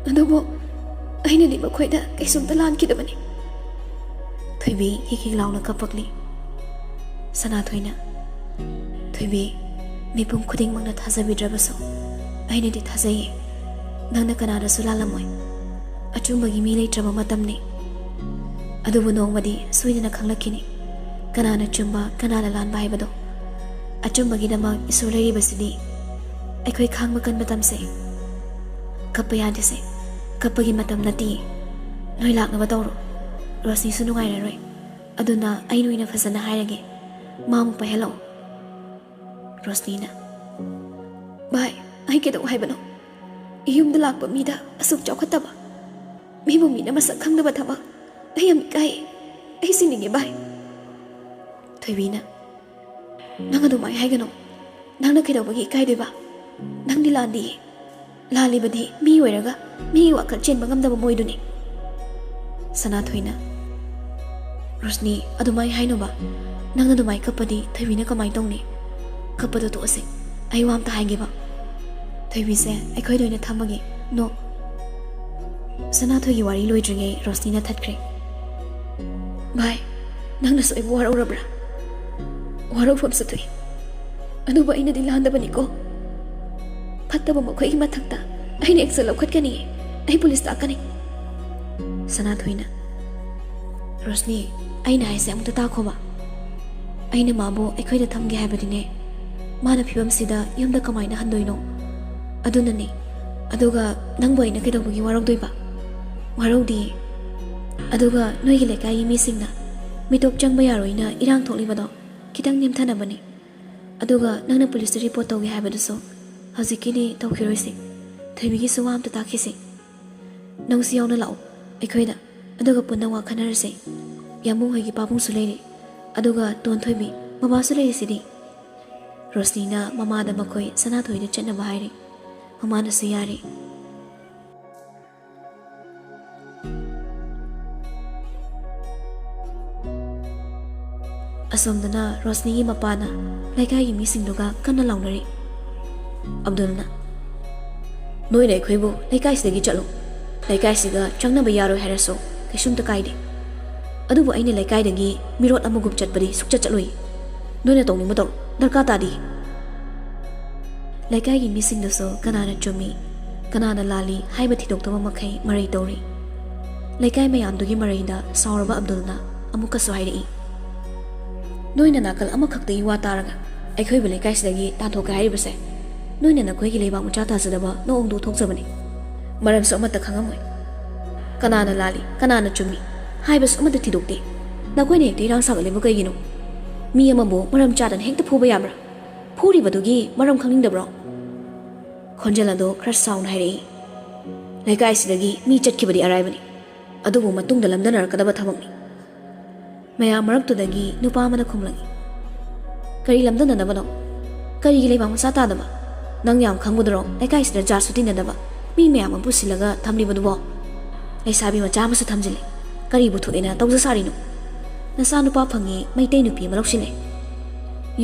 ꯑꯗꯨꯕꯨ ꯑꯩꯅꯗꯤ ꯃꯈꯣꯏꯗ ꯀꯩꯁꯨꯝꯇ ꯂꯥꯟꯈꯤꯗꯕꯅꯤ꯫" ꯊꯣꯏꯕꯤ ꯍꯤꯛ ꯍꯤꯛ ꯂꯥꯎꯅ ꯀꯞꯄꯛꯂꯤ꯫ ꯁꯅꯥꯊꯣꯏꯅ, "ꯊꯣꯏꯕꯤ, ꯃꯤꯄꯨꯝ ꯈꯨꯗꯤꯡꯃꯛꯅ ꯊꯥꯖꯕꯤꯗ꯭ꯔꯕꯁꯨ, ꯑꯩꯅꯗꯤ ꯊꯥꯖꯩꯌꯦ꯫ ꯅꯪꯅ ꯀꯅꯥꯗꯁꯨ ꯂꯥꯜꯂꯝꯃꯣꯏ꯫ ꯑꯆꯨꯝꯕꯒꯤ ꯃꯤ ꯂꯩꯇ꯭ꯔꯕ ꯃꯇꯝꯅꯤ꯫ ꯑꯗꯨꯕꯨ ꯅꯣꯡꯃꯗꯤ ꯁꯣꯏꯗꯅ ꯈꯪꯂꯛꯈꯤꯅꯤ, ꯀꯅꯥꯅ ꯆꯨꯝꯕ, ꯀꯅꯥꯅ ꯂꯥꯟꯕ ꯍꯥꯏꯕꯗꯣ꯫ ꯑꯆꯨꯝꯕꯒꯤꯗꯃꯛ ꯏꯁꯣꯔ ꯂꯩꯔꯤꯕꯁꯤꯗꯤ ꯑꯩꯈꯣꯏ ꯈꯥꯡꯕ ꯀꯟꯕ ꯇꯝꯁꯦ꯫ ꯀꯞꯄ ꯌꯥꯗꯦꯁꯦ꯫ ꯀꯞꯄꯒꯤ ꯃꯇꯝ ꯅꯠꯇꯦ꯫ ꯅꯣꯏ ꯂꯥꯛꯅꯕ ꯇꯧꯔꯣ꯫ ꯔꯣꯁꯅꯤꯁꯨ ꯅꯨꯡꯉꯥꯏꯔꯔꯣꯏ꯫ ꯑꯗꯨꯅ ꯑꯩꯅ ꯑꯣꯏꯅ ꯐꯖꯅ ꯍꯥꯏꯔꯒꯦ꯫ ꯃꯥ ꯑꯃꯨꯛ ꯄꯥꯏꯍꯜꯂꯛꯑꯣ꯫ ꯔꯣꯁꯅꯤꯅ, "ꯚꯥꯏ, ꯑꯩ ꯀꯩꯗꯧ ꯍꯥꯏꯕꯅꯣ? ꯌꯨꯝꯗ ꯂꯥꯛꯄ ꯃꯤꯗ ꯑꯁꯨꯛ ꯆꯥꯎꯈꯠꯇꯕ, ꯃꯤꯕꯨ ꯃꯤꯅ ꯃꯁꯛ ꯈꯪꯗꯕ ꯊꯕꯛ꯫ ꯑꯩ ꯌꯥꯝ ꯏꯀꯥꯏ꯫ ꯑꯩ ꯁꯤꯅꯤꯡꯉꯦ, ꯚꯥꯏ꯫" ꯊꯣꯏꯕꯤꯅ, "ꯅꯪ ꯑꯗꯨꯃꯥꯏ ꯍꯥꯏꯒꯅꯨ꯫ ꯅꯪꯅ ꯀꯩꯗꯧꯕꯒꯤ ꯏꯀꯥꯏꯗꯣꯏꯕ? ꯅꯪꯗꯤ ꯂꯥꯟꯗꯤꯌꯦ꯫ ꯂꯥꯜꯂꯤꯕꯗꯤ ꯃꯤ ꯑꯣꯏꯔꯒ ꯃꯤꯒꯤ ꯋꯥꯈꯜ ꯆꯦꯟꯕ ꯉꯝꯗꯕ ꯃꯣꯏꯗꯨꯅꯤ꯫" ꯁꯅꯥꯊꯣꯏꯅ, "ꯔꯣꯁꯅꯤ, ꯑꯗꯨꯃꯥꯏ ꯍꯥꯏꯅꯨꯕ꯫ ꯅꯪꯅ ꯑꯗꯨꯃꯥꯏ ꯀꯞꯄꯗꯤ ꯊꯣꯏꯕꯤꯅ ꯀꯃꯥꯏ ꯇꯧꯅꯤ? ꯀꯞꯄꯗꯣ ꯇꯣꯛꯑꯁꯦ꯫ ꯑꯩ ꯋꯥ ꯑꯝꯇ ꯍꯥꯏꯒꯦꯕ꯫" ꯊꯣꯏꯕꯤꯁꯦ ꯑꯩꯈꯣꯏꯗ ꯑꯣꯏꯅ ꯊꯝꯃꯒꯦ꯫ ꯅꯣ꯫ ꯁꯅꯥꯊꯣꯏꯒꯤ ꯋꯥꯔꯤ ꯂꯣꯏꯗ꯭ꯔꯤꯉꯩ ꯔꯣꯁꯅꯤꯅ ꯊꯠꯈ꯭ꯔꯦ꯫ "ꯚꯥꯏ, ꯅꯪꯅꯁꯨ ꯑꯩꯕꯨ ꯋꯥꯔꯧꯔꯕ꯭ꯔꯥ? ꯋꯥꯔꯧꯐꯝꯁꯨ ꯊꯣꯛꯏ꯫ ꯑꯗꯨꯕꯨ ꯑꯩꯅꯗꯤ ꯂꯥꯟꯗꯕꯅꯤꯀꯣ꯫ ꯐꯠꯇꯕ ꯃꯈꯣꯏꯒꯤ ꯃꯊꯛꯇ ꯑꯩꯅ action ꯂꯧꯈꯠꯀꯅꯤ꯫ ꯑꯩ ꯄꯨꯂꯤꯁ ꯇꯥꯛꯀꯅꯤ꯫" ꯁꯅꯥꯊꯣꯏꯅ, "ꯔꯣꯁꯅꯤ, ꯑꯩꯅ ꯍꯥꯏꯁꯦ ꯑꯃꯨꯛꯇ ꯇꯥꯈꯣꯕ꯫ ꯑꯩꯅ ꯃꯥꯕꯨ ꯑꯩꯈꯣꯏꯗ ꯊꯝꯒꯦ ꯍꯥꯏꯕꯗꯤꯅꯦ, ꯃꯥꯅ ꯐꯤꯕꯝꯁꯤꯗ ꯌꯨꯝꯗ ꯀꯃꯥꯏꯅ ꯍꯟꯗꯣꯏꯅꯣ? ꯑꯗꯨꯅꯅꯦ꯫ ꯑꯗꯨꯒ ꯅꯪꯕꯨ ꯑꯩꯅ ꯀꯩꯗꯧꯕꯒꯤ ꯋꯥꯔꯧꯗꯣꯏꯕ? ꯋꯥꯔꯧꯗꯤꯌꯦ꯫ ꯑꯗꯨꯒ ꯅꯣꯏꯒꯤ ꯂꯩꯀꯥꯏꯒꯤ ꯃꯤꯁꯤꯡꯅ ꯃꯤꯇꯣꯞ ꯆꯪꯕ ꯌꯥꯔꯣꯏꯅ ꯏꯔꯥꯡ ꯊꯣꯛꯂꯤꯕꯗꯣ ꯈꯤꯇꯪ ꯅꯦꯝꯊꯅꯕꯅꯦ꯫ ꯑꯗꯨꯒ ꯅꯪꯅ ꯄꯨꯂꯤꯁꯇ ꯔꯤꯄꯣꯔꯠ ꯇꯧꯒꯦ ꯍꯥꯏꯕꯗꯨꯁꯨ ꯍꯧꯖꯤꯛꯀꯤꯗꯤ ꯇꯧꯈꯤꯔꯣꯏꯁꯦ꯫ ꯊꯣꯏꯕꯤꯒꯤꯁꯨ ꯋꯥ ꯑꯝꯇ ꯇꯥꯈꯤꯁꯦ꯫ ꯅꯪꯁꯨ ꯌꯥꯎꯅ ꯂꯥꯛꯑꯣ ꯑꯩꯈꯣꯏꯗ, ꯑꯗꯨꯒ ꯄꯨꯟꯅ ꯋꯥ ꯈꯟꯅꯔꯁꯦ꯫ ꯌꯥꯝꯕꯨꯡ ꯍꯣꯏꯒꯤ ꯄꯥꯕꯨꯡꯁꯨ ꯂꯩꯔꯤ, ꯑꯗꯨꯒ ꯇꯣꯟꯊꯣꯏꯕꯤ ꯃꯃꯥꯁꯨ ꯂꯩꯔꯤꯁꯤꯗꯤ꯫" ꯔꯣꯁꯅꯤꯅ ꯃꯃꯥꯗ ꯃꯈꯣꯏ ꯁꯅꯥꯊꯣꯏꯗ ꯆꯠꯅꯕ ꯍꯥꯏꯔꯦ꯫ ꯃꯃꯥꯅꯁꯨ ꯌꯥꯔꯦ꯫ ꯑꯁꯣꯝꯗꯅ ꯔꯣꯁꯅꯤꯒꯤ ꯃꯄꯥꯅ ꯂꯩꯀꯥꯏꯒꯤ ꯃꯤꯁꯤꯡꯗꯨꯒ ꯀꯟꯅ ꯂꯥꯎꯅꯔꯤ꯫ ꯑꯕꯗꯨꯜꯅ, "ꯅꯣꯏꯅ ꯑꯩꯈꯣꯏꯕꯨ ꯂꯩꯀꯥꯏꯁꯤꯗꯒꯤ ꯆꯠꯂꯨ, ꯂꯩꯀꯥꯏꯁꯤꯗ ꯆꯪꯅꯕ ꯌꯥꯔꯣꯏ ꯍꯥꯏꯔꯁꯨ ꯀꯩꯁꯨꯝꯇ ꯀꯥꯏꯗꯦ꯫ ꯑꯗꯨꯕꯨ ꯑꯩꯅ ꯂꯩꯀꯥꯏꯗꯒꯤ ꯃꯤꯔꯣꯠ ꯑꯃꯒꯨꯝ ꯆꯠꯄꯗꯤ ꯁꯨꯛꯆꯠ ꯆꯠꯂꯣꯏ꯫ ꯅꯣꯏꯅ ꯇꯧꯅꯤꯡꯕ ꯇꯧꯔꯣ, ꯗꯔꯀꯥꯔ ꯇꯥꯗꯦ꯫" ꯂꯩꯀꯥꯏꯒꯤ ꯃꯤꯁꯤꯡꯗꯨꯁꯨ ꯀꯅꯥꯅ ꯆꯨꯝꯃꯤ, ꯀꯅꯥꯅ ꯂꯥꯜꯂꯤ ꯍꯥꯏꯕ ꯊꯤꯗꯣꯛꯇꯕ ꯃꯈꯩ ꯃꯔꯩ ꯇꯧꯔꯤ꯫ ꯂꯩꯀꯥꯏ ꯃꯌꯥꯝꯗꯨꯒꯤ ꯃꯔꯩꯗ ꯁꯥꯎꯔꯕ ꯑꯕꯗꯨꯜꯅ ꯑꯃꯨꯛꯀꯁꯨ ꯍꯥꯏꯔꯛꯏ, "ꯅꯣꯏꯅ ꯅꯥꯀꯜ ꯑꯃꯈꯛꯇꯒꯤ ꯋꯥ ꯇꯥꯔꯒ ꯑꯩꯈꯣꯏꯕꯨ ꯂꯩꯀꯥꯏꯁꯤꯗꯒꯤ ꯇꯥꯟꯊꯣꯛꯀꯦ ꯍꯥꯏꯔꯤꯕꯁꯦ, ꯅꯣꯏꯅ ꯅꯈꯣꯏꯒꯤ ꯂꯩꯕꯥꯛ ꯃꯆꯥ ꯇꯥꯖꯗꯕ ꯅꯑꯣꯡꯗꯨ ꯊꯣꯛꯆꯕꯅꯤ꯫ ꯃꯔꯝꯁꯨ ꯑꯃꯠꯇ ꯈꯪꯉꯝꯃꯣꯏ꯫ ꯀꯅꯥꯅ ꯂꯥꯜꯂꯤ, ꯀꯅꯥꯅ ꯆꯨꯝꯃꯤ ꯍꯥꯏꯕꯁꯨ ꯑꯃꯠꯇ ꯊꯤꯗꯣꯛꯇꯦ꯫ ꯅꯈꯣꯏꯅ ꯍꯦꯛꯇ ꯏꯔꯥꯡ ꯁꯥꯒꯠꯂꯤꯕ ꯀꯩꯒꯤꯅꯣ? ꯃꯤ ꯑꯃꯕꯨ ꯃꯔꯝ ꯆꯥꯗꯅ ꯍꯦꯛꯇ ꯐꯨꯕ ꯌꯥꯕ꯭ꯔꯥ? ꯐꯨꯔꯤꯕꯗꯨꯒꯤ ꯃꯔꯝ ꯈꯪꯅꯤꯡꯗꯕ꯭ꯔꯣ?" ꯈꯣꯟꯖꯦꯜ ꯑꯗꯨ ꯈꯔ ꯁꯥꯎꯅ ꯍꯥꯏꯔꯛꯏ, "ꯂꯩꯀꯥꯏꯁꯤꯗꯒꯤ ꯃꯤ ꯆꯠꯈꯤꯕꯗꯤ ꯑꯔꯥꯏꯕꯅꯤ, ꯑꯗꯨꯕꯨ ꯃꯇꯨꯡꯗ ꯂꯝꯗꯅꯔꯛꯀꯗꯕ ꯊꯕꯛꯅꯤ꯫" ꯃꯌꯥꯝ ꯃꯔꯛꯇꯨꯗꯒꯤ ꯅꯨꯄꯥ ꯑꯃꯅ ꯈꯨꯝꯂꯛꯏ, "ꯀꯔꯤ ꯂꯝꯗꯅꯅꯕꯅꯣ? ꯀꯔꯤꯒꯤ ꯂꯩꯕꯥꯛ ꯃꯆꯥ ꯇꯥꯗꯕ? ꯅꯪ ꯌꯥꯝ ꯈꯪꯕꯗꯨꯔꯣ ꯂꯩꯀꯥꯏꯁꯤꯗ ꯖꯥꯠꯁꯨ ꯇꯤꯟꯅꯗꯕ ꯃꯤ ꯃꯌꯥꯝ ꯑꯃ ꯄꯨꯁꯤꯜꯂꯒ ꯊꯝꯂꯤꯕꯗꯨꯕꯣ? ꯂꯩꯁꯥꯕꯤ ꯃꯆꯥ ꯑꯃꯁꯨ ꯊꯝꯖꯤꯜꯂꯦ꯫ ꯀꯔꯤꯕꯨ ꯊꯣꯛꯑꯦꯅ ꯇꯧꯖ ꯁꯥꯔꯤꯅꯣ? ꯅꯆꯥꯅꯨꯄꯥ ꯐꯪꯉꯤ, ꯃꯩꯇꯩ ꯅꯨꯄꯤ ꯑꯃ ꯂꯧꯁꯤꯜꯂꯦ꯫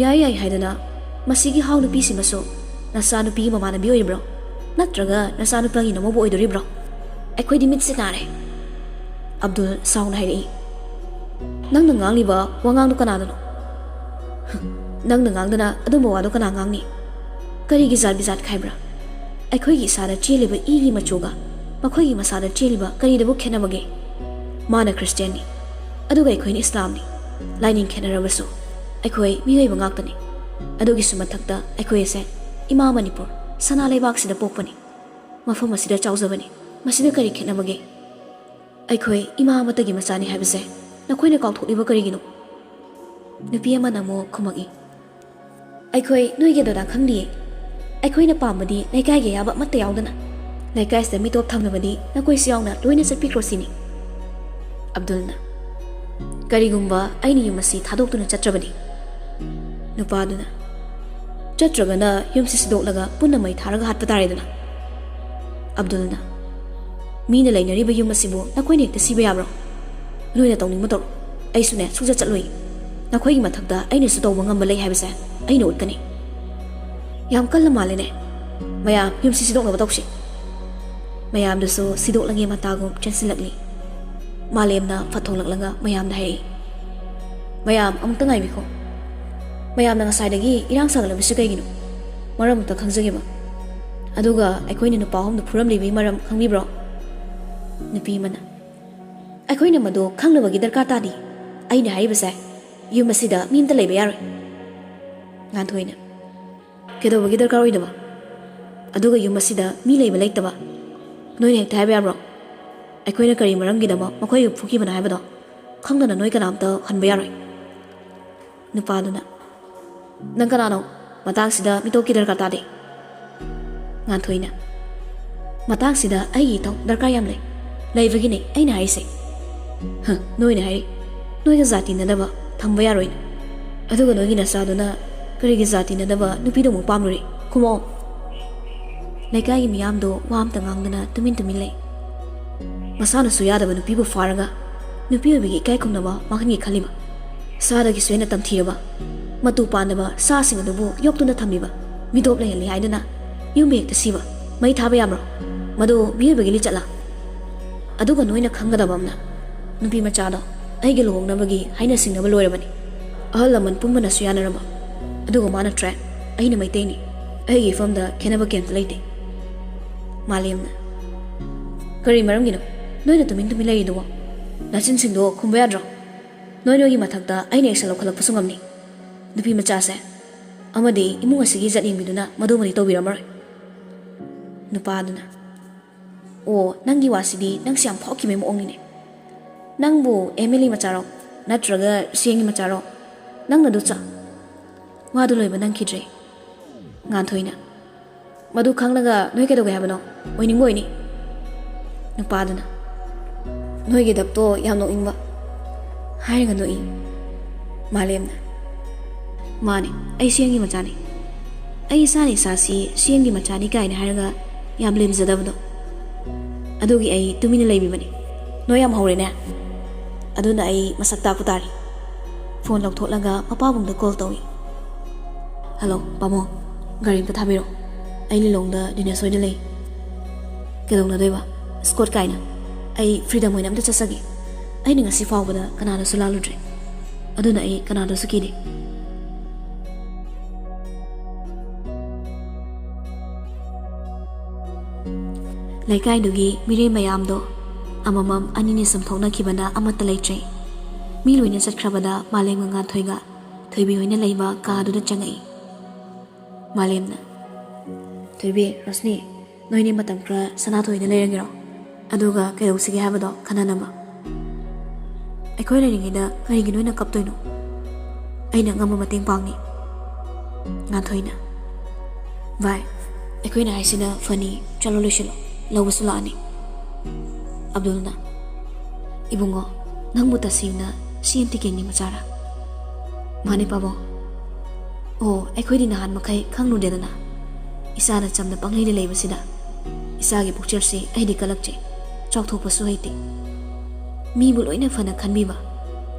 ꯌꯥꯏ ꯌꯥꯏ ꯍꯥꯏꯗꯅ ꯃꯁꯤꯒꯤ ꯍꯥꯎ ꯅꯨꯄꯤꯁꯤꯃꯁꯨ ꯅꯆꯥꯅꯨꯄꯤꯒꯤ ꯃꯃꯥꯟꯅꯕꯤ ꯑꯣꯏꯔꯤꯕ꯭ꯔꯣ? ꯅꯠꯇ꯭ꯔꯒ ꯅꯆꯥꯅꯨꯄꯥꯒꯤ ꯅꯃꯧꯕ ꯑꯣꯏꯗꯣꯔꯤꯕ꯭ꯔꯣ? ꯑꯩꯈꯣꯏꯗꯤ ꯃꯤꯠꯁꯦ ꯅꯥꯔꯦ꯫" ꯑꯕꯗꯨꯜ ꯁꯥꯎꯅ ꯍꯥꯏꯔꯛꯏ, "ꯅꯪꯅ ꯉꯥꯡꯂꯤꯕ ꯋꯥꯉꯥꯡꯗꯣ ꯀꯅꯥꯗꯅꯣ? ꯅꯪꯅ ꯉꯥꯡꯗꯅ ꯑꯗꯨꯝꯕ ꯋꯥꯗꯣ ꯀꯅꯥ ꯉꯥꯡꯅꯤ? ꯀꯔꯤꯒꯤ ꯖꯥꯠ ꯕꯤꯖꯥꯠ ꯈꯥꯏꯕ꯭ꯔꯥ? ꯑꯩꯈꯣꯏꯒꯤ ꯏꯁꯥꯗ ꯆꯦꯜꯂꯤꯕ ꯏꯒꯤ ꯃꯆꯨꯒ ꯃꯈꯣꯏꯒꯤ ꯃꯁꯥꯗ ꯆꯦꯜꯂꯤꯕ ꯀꯔꯤꯗꯕꯨ ꯈꯦꯠꯅꯕꯒꯦ? ꯃꯥꯅ ꯈ꯭ꯔꯤꯁꯇꯤꯌꯥꯟꯅꯤ, ꯑꯗꯨꯒ ꯑꯩꯈꯣꯏꯅ ꯏꯁꯂꯥꯝꯅꯤ꯫ ꯂꯥꯏꯅꯤꯡ ꯈꯦꯠꯅꯔꯕꯁꯨ ꯑꯩꯈꯣꯏ ꯃꯤꯑꯣꯏꯕ ꯉꯥꯛꯇꯅꯤ꯫ ꯑꯗꯨꯒꯤꯁꯨ ꯃꯊꯛꯇ ꯑꯩꯈꯣꯏ ꯑꯁꯦ ꯏꯃꯥ ꯃꯅꯤꯄꯨꯔ, ꯁꯅꯥ ꯂꯩꯕꯥꯛꯁꯤꯗ ꯄꯣꯛꯄꯅꯤ꯫ ꯃꯐꯝ ꯑꯁꯤꯗ ꯆꯥꯎꯖꯕꯅꯤ꯫ ꯃꯁꯤꯗ ꯀꯔꯤ ꯈꯦꯠꯅꯕꯒꯦ? ꯑꯩꯈꯣꯏ ꯏꯃꯥ ꯑꯃꯠꯇꯒꯤ ꯃꯆꯥꯅꯤ ꯍꯥꯏꯕꯁꯦ ꯅꯈꯣꯏꯅ ꯀꯥꯎꯊꯣꯛꯂꯤꯕ ꯀꯔꯤꯒꯤꯅꯣ?" ꯅꯨꯄꯤ ꯑꯃꯅ ꯑꯃꯨꯛ ꯈꯨꯝꯃꯛꯏ, "ꯑꯩꯈꯣꯏ ꯅꯣꯏꯒꯤ ꯑꯗꯨꯗ ꯈꯪꯗꯤꯌꯦ꯫ ꯑꯩꯈꯣꯏꯅ ꯄꯥꯝꯕꯗꯤ ꯂꯩꯀꯥꯏꯒꯤ ꯑꯌꯥꯕ ꯑꯃꯠꯇ ꯌꯥꯎꯗꯅ ꯂꯩꯀꯥꯏꯁꯤꯗ ꯃꯤꯇꯣꯞ ꯊꯝꯅꯕꯗꯤ ꯅꯈꯣꯏꯁꯨ ꯌꯥꯎꯅ ꯂꯣꯏꯅ ꯆꯠꯄꯤꯈ꯭ꯔꯣ ꯁꯤꯅꯤ꯫" ꯑꯕꯗꯨꯜꯅ, "ꯀꯔꯤꯒꯨꯝꯕ ꯑꯩꯅ ꯌꯨꯝ ꯑꯁꯤ ꯊꯥꯗꯣꯛꯇꯨꯅ ꯆꯠꯇ꯭ꯔꯕꯗꯤ?" ꯅꯨꯄꯥꯗꯨꯅ, "ꯆꯠꯇ꯭ꯔꯒꯅ ꯌꯨꯝꯁꯤ ꯁꯤꯗꯣꯛꯂꯒ ꯄꯨꯟꯅ ꯃꯩ ꯊꯥꯔꯒ ꯍꯥꯠꯄ ꯇꯥꯔꯦꯗꯅ꯫" ꯑꯕꯗꯨꯜꯅ, "ꯃꯤꯅ ꯂꯩꯅꯔꯤꯕ ꯌꯨꯝ ꯑꯁꯤꯕꯨ ꯅꯈꯣꯏꯅ ꯍꯦꯛꯇ ꯁꯤꯕ ꯌꯥꯕ꯭ꯔꯣ? ꯅꯣꯏꯅ ꯇꯧꯅꯤꯡꯕ ꯇꯧꯔꯣ, ꯑꯩꯁꯨꯅꯦ ꯁꯨꯡꯆꯠ ꯆꯠꯂꯣꯏ꯫ ꯅꯈꯣꯏꯒꯤ ꯃꯊꯛꯇ ꯑꯩꯅꯁꯨ ꯇꯧꯕ ꯉꯝꯕ ꯂꯩ ꯍꯥꯏꯕꯁꯦ ꯑꯩꯅ ꯎꯠꯀꯅꯤ꯫" "ꯌꯥꯝ ꯀꯜꯂ ꯃꯥꯜꯂꯦꯅꯦ꯫ ꯃꯌꯥꯝ ꯌꯨꯝꯁꯤ ꯁꯤꯗꯣꯛꯅꯕ ꯇꯧꯁꯤ꯫" ꯃꯌꯥꯝꯗꯨꯁꯨ ꯁꯤꯗꯣꯛꯂꯒꯦ ꯃꯇꯥꯒꯨꯝ ꯆꯦꯟꯁꯤꯜꯂꯛꯂꯤ꯫ ꯃꯥꯂꯦꯝꯅ ꯐꯠ ꯊꯣꯛꯂꯛꯂꯒ ꯃꯌꯥꯝꯗ ꯍꯥꯏꯔꯛꯏ, "ꯃꯌꯥꯝ ꯑꯃꯨꯛꯇ ꯉꯥꯏꯕꯤꯈꯣ꯫ ꯃꯌꯥꯝꯅ ꯉꯁꯥꯏꯗꯒꯤ ꯏꯔꯥꯡ ꯁꯥꯒꯠꯂꯕꯁꯤ ꯀꯩꯒꯤꯅꯣ? ꯃꯔꯝ ꯑꯝꯇ ꯈꯪꯖꯒꯦꯕ꯫ ꯑꯗꯨꯒ ꯑꯩꯈꯣꯏꯅ ꯅꯨꯄꯥ ꯑꯍꯨꯝꯗꯨ ꯐꯨꯔꯝꯂꯤꯕꯒꯤ ꯃꯔꯝ ꯈꯪꯕꯤꯕ꯭ꯔꯣ? ꯅꯨꯄꯤ ꯑꯃꯅ, ꯑꯩꯈꯣꯏꯅ ꯃꯗꯨ ꯈꯪꯅꯕꯒꯤ ꯗꯔꯀꯥꯔ ꯇꯥꯗꯦ꯫ ꯑꯩꯅ ꯍꯥꯏꯔꯤꯕꯁꯦ, ꯌꯨꯝ ꯑꯁꯤꯗ ꯃꯤ ꯑꯝꯇ ꯂꯩꯕ ꯌꯥꯔꯣꯏ꯫ ꯉꯥꯟꯊꯣꯏꯅ, ꯀꯩꯗꯧꯕꯒꯤ ꯗꯔꯀꯥꯔ ꯑꯣꯏꯗꯕ? ꯑꯗꯨꯒ ꯌꯨꯝ ꯑꯁꯤꯗ ꯃꯤ ꯂꯩꯕ ꯂꯩꯇꯕ ꯅꯣꯏꯅ ꯍꯦꯛꯇ ꯍꯥꯏꯕ ꯌꯥꯕ꯭ꯔꯣ? ꯑꯩꯈꯣꯏꯅ ꯀꯔꯤ ꯃꯔꯝꯒꯤꯗꯃꯛ ꯃꯈꯣꯏꯕꯨ ꯐꯨꯈꯤꯕꯅꯣ ꯍꯥꯏꯕꯗꯣ ꯈꯪꯗꯅ ꯅꯣꯏ ꯀꯅꯥꯝꯇ ꯍꯟꯕ ꯌꯥꯔꯣꯏ꯫ ꯅꯨꯄꯥꯗꯨꯅ, ꯅꯪ ꯀꯅꯥꯅꯣ? ꯃꯇꯥꯡꯁꯤꯗ ꯃꯤꯇꯣꯞꯀꯤ ꯗꯔꯀꯥꯔ ꯇꯥꯗꯦ꯫ ꯉꯥꯟꯊꯣꯏꯅ, ꯃꯇꯥꯡꯁꯤꯗ ꯑꯩꯒꯤ ꯏꯊꯧ ꯗꯔꯀꯥꯔ ꯌꯥꯝ ꯂꯩ꯫ ꯂꯩꯕꯒꯤꯅꯦ ꯑꯩꯅ ꯍꯥꯏꯔꯤꯁꯦ꯫ ꯍ, ꯅꯣꯏꯅ ꯍꯥꯏꯔꯤ, ꯅꯣꯏꯒ ꯖꯥꯇꯤ ꯅꯠꯅꯕ ꯊꯝꯕ ꯌꯥꯔꯣꯏꯅ꯫ ꯑꯗꯨꯒ ꯅꯣꯏꯒꯤ ꯅꯆꯥꯗꯨꯅ ꯀꯔꯤꯒꯤ ꯖꯥꯇꯤ ꯅꯠꯅꯕ ꯅꯨꯄꯤꯗꯨ ꯑꯃꯨꯛ ꯄꯥꯝꯂꯨꯔꯤ? ꯈꯨꯝꯃꯛꯑꯣ꯫ ꯂꯩꯀꯥꯏꯒꯤ ꯃꯤꯌꯥꯝꯗꯣ ꯋꯥ ꯑꯝꯇ ꯉꯥꯡꯗꯅ ꯇꯨꯃꯤꯟ ꯇꯨꯃꯤꯟ ꯂꯩ꯫ ꯃꯁꯥꯅꯁꯨ ꯌꯥꯗꯕ ꯅꯨꯄꯤꯕꯨ ꯐꯥꯔꯒ ꯅꯨꯄꯤ ꯑꯣꯏꯕꯒꯤ ꯏꯀꯥꯏ ꯈꯨꯝꯅꯕ ꯃꯥꯡꯍꯟꯒꯦ ꯈꯜꯂꯤꯕ, ꯁꯥꯗꯒꯤꯁꯨ ꯍꯦꯟꯅ ꯇꯝꯊꯤꯔꯕ, ꯃꯇꯨ ꯄꯥꯟꯗꯕ ꯁꯥꯁꯤꯡ ꯑꯗꯨꯕꯨ ꯌꯣꯛꯇꯨꯅ ꯊꯝꯂꯤꯕ ꯃꯤꯇꯣꯞ ꯂꯩꯍꯜꯂꯤ ꯍꯥꯏꯗꯨꯅ ꯌꯨꯝ ꯍꯦꯛꯇ ꯁꯤꯕ, ꯃꯩ ꯊꯥꯕ ꯌꯥꯕ꯭ꯔꯣ? ꯃꯗꯨ ꯃꯤꯑꯣꯏꯕꯒꯤ ꯂꯤꯆꯠꯂꯥ? ꯑꯗꯨꯒ ꯅꯣꯏꯅ ꯈꯪꯒꯗꯕ ꯑꯃꯅ, ꯅꯨꯄꯤ ꯃꯆꯥꯗꯣ ꯑꯩꯒ ꯂꯨꯍꯣꯡꯅꯕꯒꯤ ꯍꯥꯏꯅ ꯁꯤꯡꯅꯕ ꯂꯣꯏꯔꯕꯅꯤ꯫ ꯑꯍꯜ ꯂꯃꯟ ꯄꯨꯝꯕꯅꯁꯨ ꯌꯥꯅꯔꯕ꯫ ꯑꯗꯨꯒ ꯃꯥꯅ ꯇ꯭ꯔꯥꯏꯕ, ꯑꯩꯅ ꯃꯩꯇꯩꯅꯤ꯫ ꯑꯩꯒꯤ ꯏꯐꯝꯗ ꯈꯦꯠꯅꯕ ꯀꯩꯝꯇ ꯂꯩꯇꯦ꯫ ꯃꯥꯂꯦꯝꯅ, ꯀꯔꯤ ꯃꯔꯝꯒꯤꯅꯣ ꯅꯣꯏꯅ ꯇꯨꯃꯤꯟ ꯇꯨꯃꯤꯟ ꯂꯩꯔꯤꯗꯨꯕꯣ? ꯅꯆꯤꯟꯁꯤꯡꯗꯣ ꯈꯨꯝꯕ ꯌꯥꯗ꯭ꯔꯣ? ꯅꯣꯏ ꯅꯣꯏꯒꯤ ꯃꯊꯛꯇ ꯑꯩꯅ ꯑꯦꯛꯁꯟ ꯂꯧꯈꯠꯂꯛꯄꯁꯨ ꯉꯝꯅꯤ꯫ ꯅꯨꯄꯤ ꯃꯆꯥꯁꯦ ꯑꯃꯗꯤ ꯏꯃꯨꯡ ꯑꯁꯤꯒꯤ ꯏꯖꯠ ꯌꯦꯡꯕꯤꯗꯨꯅ ꯃꯗꯨꯃꯗꯤ ꯇꯧꯕꯤꯔꯝꯃꯔꯣꯏ꯫ ꯅꯨꯄꯥꯗꯨꯅ, ꯑꯣ, ꯅꯪꯒꯤ ꯋꯥꯁꯤꯗꯤ ꯅꯪꯁꯦ ꯌꯥꯝ ꯐꯥꯎꯈꯤꯕꯒꯤ ꯃꯑꯣꯡꯅꯤꯅꯦ꯫ ꯅꯪꯕꯨ ꯑꯦꯝ ꯑꯦꯜ ꯑꯦ ꯃꯆꯥꯔꯣ, ꯅꯠꯇ꯭ꯔꯒ ꯁꯤ ꯑꯦꯝꯒꯤ ꯃꯆꯥꯔꯣ? ꯅꯪꯅ ꯑꯗꯨ ꯆ-, ꯋꯥꯗꯨ ꯂꯣꯏꯕ ꯅꯪꯈꯤꯗ꯭ꯔꯦ꯫ ꯉꯥꯟꯊꯣꯏꯅ, ꯃꯗꯨ ꯈꯪꯂꯒ ꯅꯣꯏ ꯀꯩꯗꯧꯒꯦ ꯍꯥꯏꯕꯅꯣ? ꯑꯣꯏꯅꯤꯡꯕ ꯑꯣꯏꯅꯤ꯫ ꯅꯨꯄꯥꯗꯨꯅ, ꯅꯣꯏꯒꯤ ꯗꯞꯇꯣ ꯌꯥꯝ ꯅꯣꯛꯅꯤꯡꯕ꯫ ꯍꯥꯏꯔꯒ ꯅꯣꯛꯏ꯫ ꯃꯥꯂꯦꯝꯅ, ꯃꯥꯅꯦ, ꯑꯩ ꯁꯤ ꯑꯦꯝꯒꯤ ꯃꯆꯥꯅꯤ꯫ ꯑꯩ ꯏꯁꯥꯅ ꯏꯁꯥꯁꯤ ꯁꯤ ꯑꯦꯝꯒꯤ ꯃꯆꯥꯅꯤ ꯀꯥꯏꯅ ꯍꯥꯏꯔꯒ ꯌꯥꯝ ꯂꯦꯝꯖꯗꯕꯗꯣ꯫ ꯑꯗꯨꯒꯤ ꯑꯩ ꯇꯨꯃꯤꯟꯅ ꯂꯩꯕꯤꯕꯅꯤ꯫ ꯅꯣꯏ ꯌꯥꯝ ꯍꯧꯔꯦꯅꯦ꯫ ꯑꯗꯨꯅ ꯑꯩ ꯃꯁꯛ ꯇꯥꯛꯄ ꯇꯥꯔꯦ꯫ ꯐꯣꯟ ꯂꯧꯊꯣꯛꯂꯒ ꯃꯄꯥꯕꯨꯡꯗ ꯀꯣꯜ ꯇꯧꯏ꯫ ꯍꯜꯂꯣ, ꯄꯥꯕꯨꯡ꯫ ꯒꯥꯔꯤ ꯑꯝꯇ ꯊꯥꯕꯤꯔꯛꯑꯣ꯫ ꯑꯩ ꯂꯤꯂꯣꯡꯗ ꯗꯤꯅꯦꯁ ꯍꯣꯏꯗ ꯂꯩ꯫ ꯀꯩꯗꯧꯅꯗꯣꯏꯕ? ꯁ꯭ꯀꯣꯠ ꯀꯥꯏꯅ꯫ ꯑꯩ ꯐ꯭ꯔꯤꯗꯝ ꯑꯣꯏꯅ ꯑꯝꯇ ꯆꯠꯆꯒꯦ꯫ ꯑꯩꯅ ꯉꯁꯤ ꯐꯥꯎꯕꯗ ꯀꯅꯥꯗꯁꯨ ꯂꯥꯜꯂꯨꯗ꯭ꯔꯦ꯫ ꯑꯗꯨꯅ ꯑꯩ ꯀꯅꯥꯗꯁꯨ ꯀꯤꯗꯦ꯫ ꯂꯩꯀꯥꯏꯗꯨꯒꯤ ꯃꯤꯔꯦꯝ ꯃꯌꯥꯝꯗꯣ ꯑꯃꯃꯝ ꯑꯅꯤꯅꯤ ꯁꯨꯝ ꯊꯣꯛꯅꯈꯤꯕꯅ ꯑꯃꯠꯇ ꯂꯩꯇ꯭ꯔꯦ꯫ ꯃꯤ ꯂꯣꯏꯅ ꯆꯠꯈ꯭ꯔꯕꯗ ꯃꯥꯂꯦꯝꯒ ꯉꯥꯟꯊꯣꯏꯒ ꯊꯣꯏꯕꯤ ꯍꯣꯏꯅ ꯂꯩꯕ ꯀꯥꯗꯨꯗ ꯆꯪꯉꯛꯏ꯫ ꯃꯥꯂꯦꯝꯅ, "ꯊꯣꯏꯕꯤ, ꯔꯣꯁꯅꯤ, ꯅꯣꯏꯅꯤ ꯃꯇꯝ ꯈꯔ ꯁꯅꯥꯊꯣꯏꯗ ꯂꯩꯔꯒꯦꯔꯣ? ꯑꯗꯨꯒ ꯀꯩꯗꯧꯁꯤꯒꯦ ꯍꯥꯏꯕꯗꯣ ꯈꯟꯅꯅꯕ꯫ ꯑꯩꯈꯣꯏ ꯂꯩꯔꯤꯉꯩꯗ ꯀꯔꯤꯒꯤ ꯅꯣꯏꯅ ꯀꯞꯇꯣꯏꯅꯣ? ꯑꯩꯅ ꯑꯉꯝꯕ ꯃꯇꯦꯡ ꯄꯥꯡꯅꯤ꯫" ꯉꯥꯟꯊꯣꯏꯅ, "ꯚꯥꯏ, ꯑꯩꯈꯣꯏꯅ ꯍꯥꯏꯁꯤꯅ ꯐꯅꯤ, ꯆꯠꯂꯣ ꯂꯣꯏꯁꯤꯜꯂꯣ, ꯂꯧꯕꯁꯨ ꯂꯥꯛꯑꯅꯤ꯫" ꯑꯕꯗꯨꯜꯅ, "ꯏꯕꯨꯡꯉꯣ, ꯅꯪꯕꯨ ꯇꯁꯦꯡꯅ ꯁꯤ ꯑꯦꯝ ꯇꯤ ꯀꯦꯡꯒꯤ ꯃꯆꯥꯔꯥ?" "ꯃꯥꯅꯦ ꯄꯥꯕꯨꯡ꯫" "ꯑꯣ, ꯑꯩꯈꯣꯏꯗꯤ ꯅꯍꯥꯟ ꯃꯈꯩ ꯈꯪꯂꯨꯗꯦꯗꯅ꯫ ꯏꯆꯥꯅ ꯆꯝꯅ ꯄꯪꯂꯩꯗ ꯂꯩꯕꯁꯤꯗ ꯏꯆꯥꯒꯤ ꯄꯨꯛꯆꯦꯜꯁꯤ ꯑꯩꯗꯤ ꯀꯜꯂꯛꯆꯩ, ꯆꯥꯎꯊꯣꯛꯄꯁꯨ ꯍꯩꯇꯦ꯫ ꯃꯤꯕꯨ ꯂꯣꯏꯅ ꯐꯅ ꯈꯟꯕꯤꯕ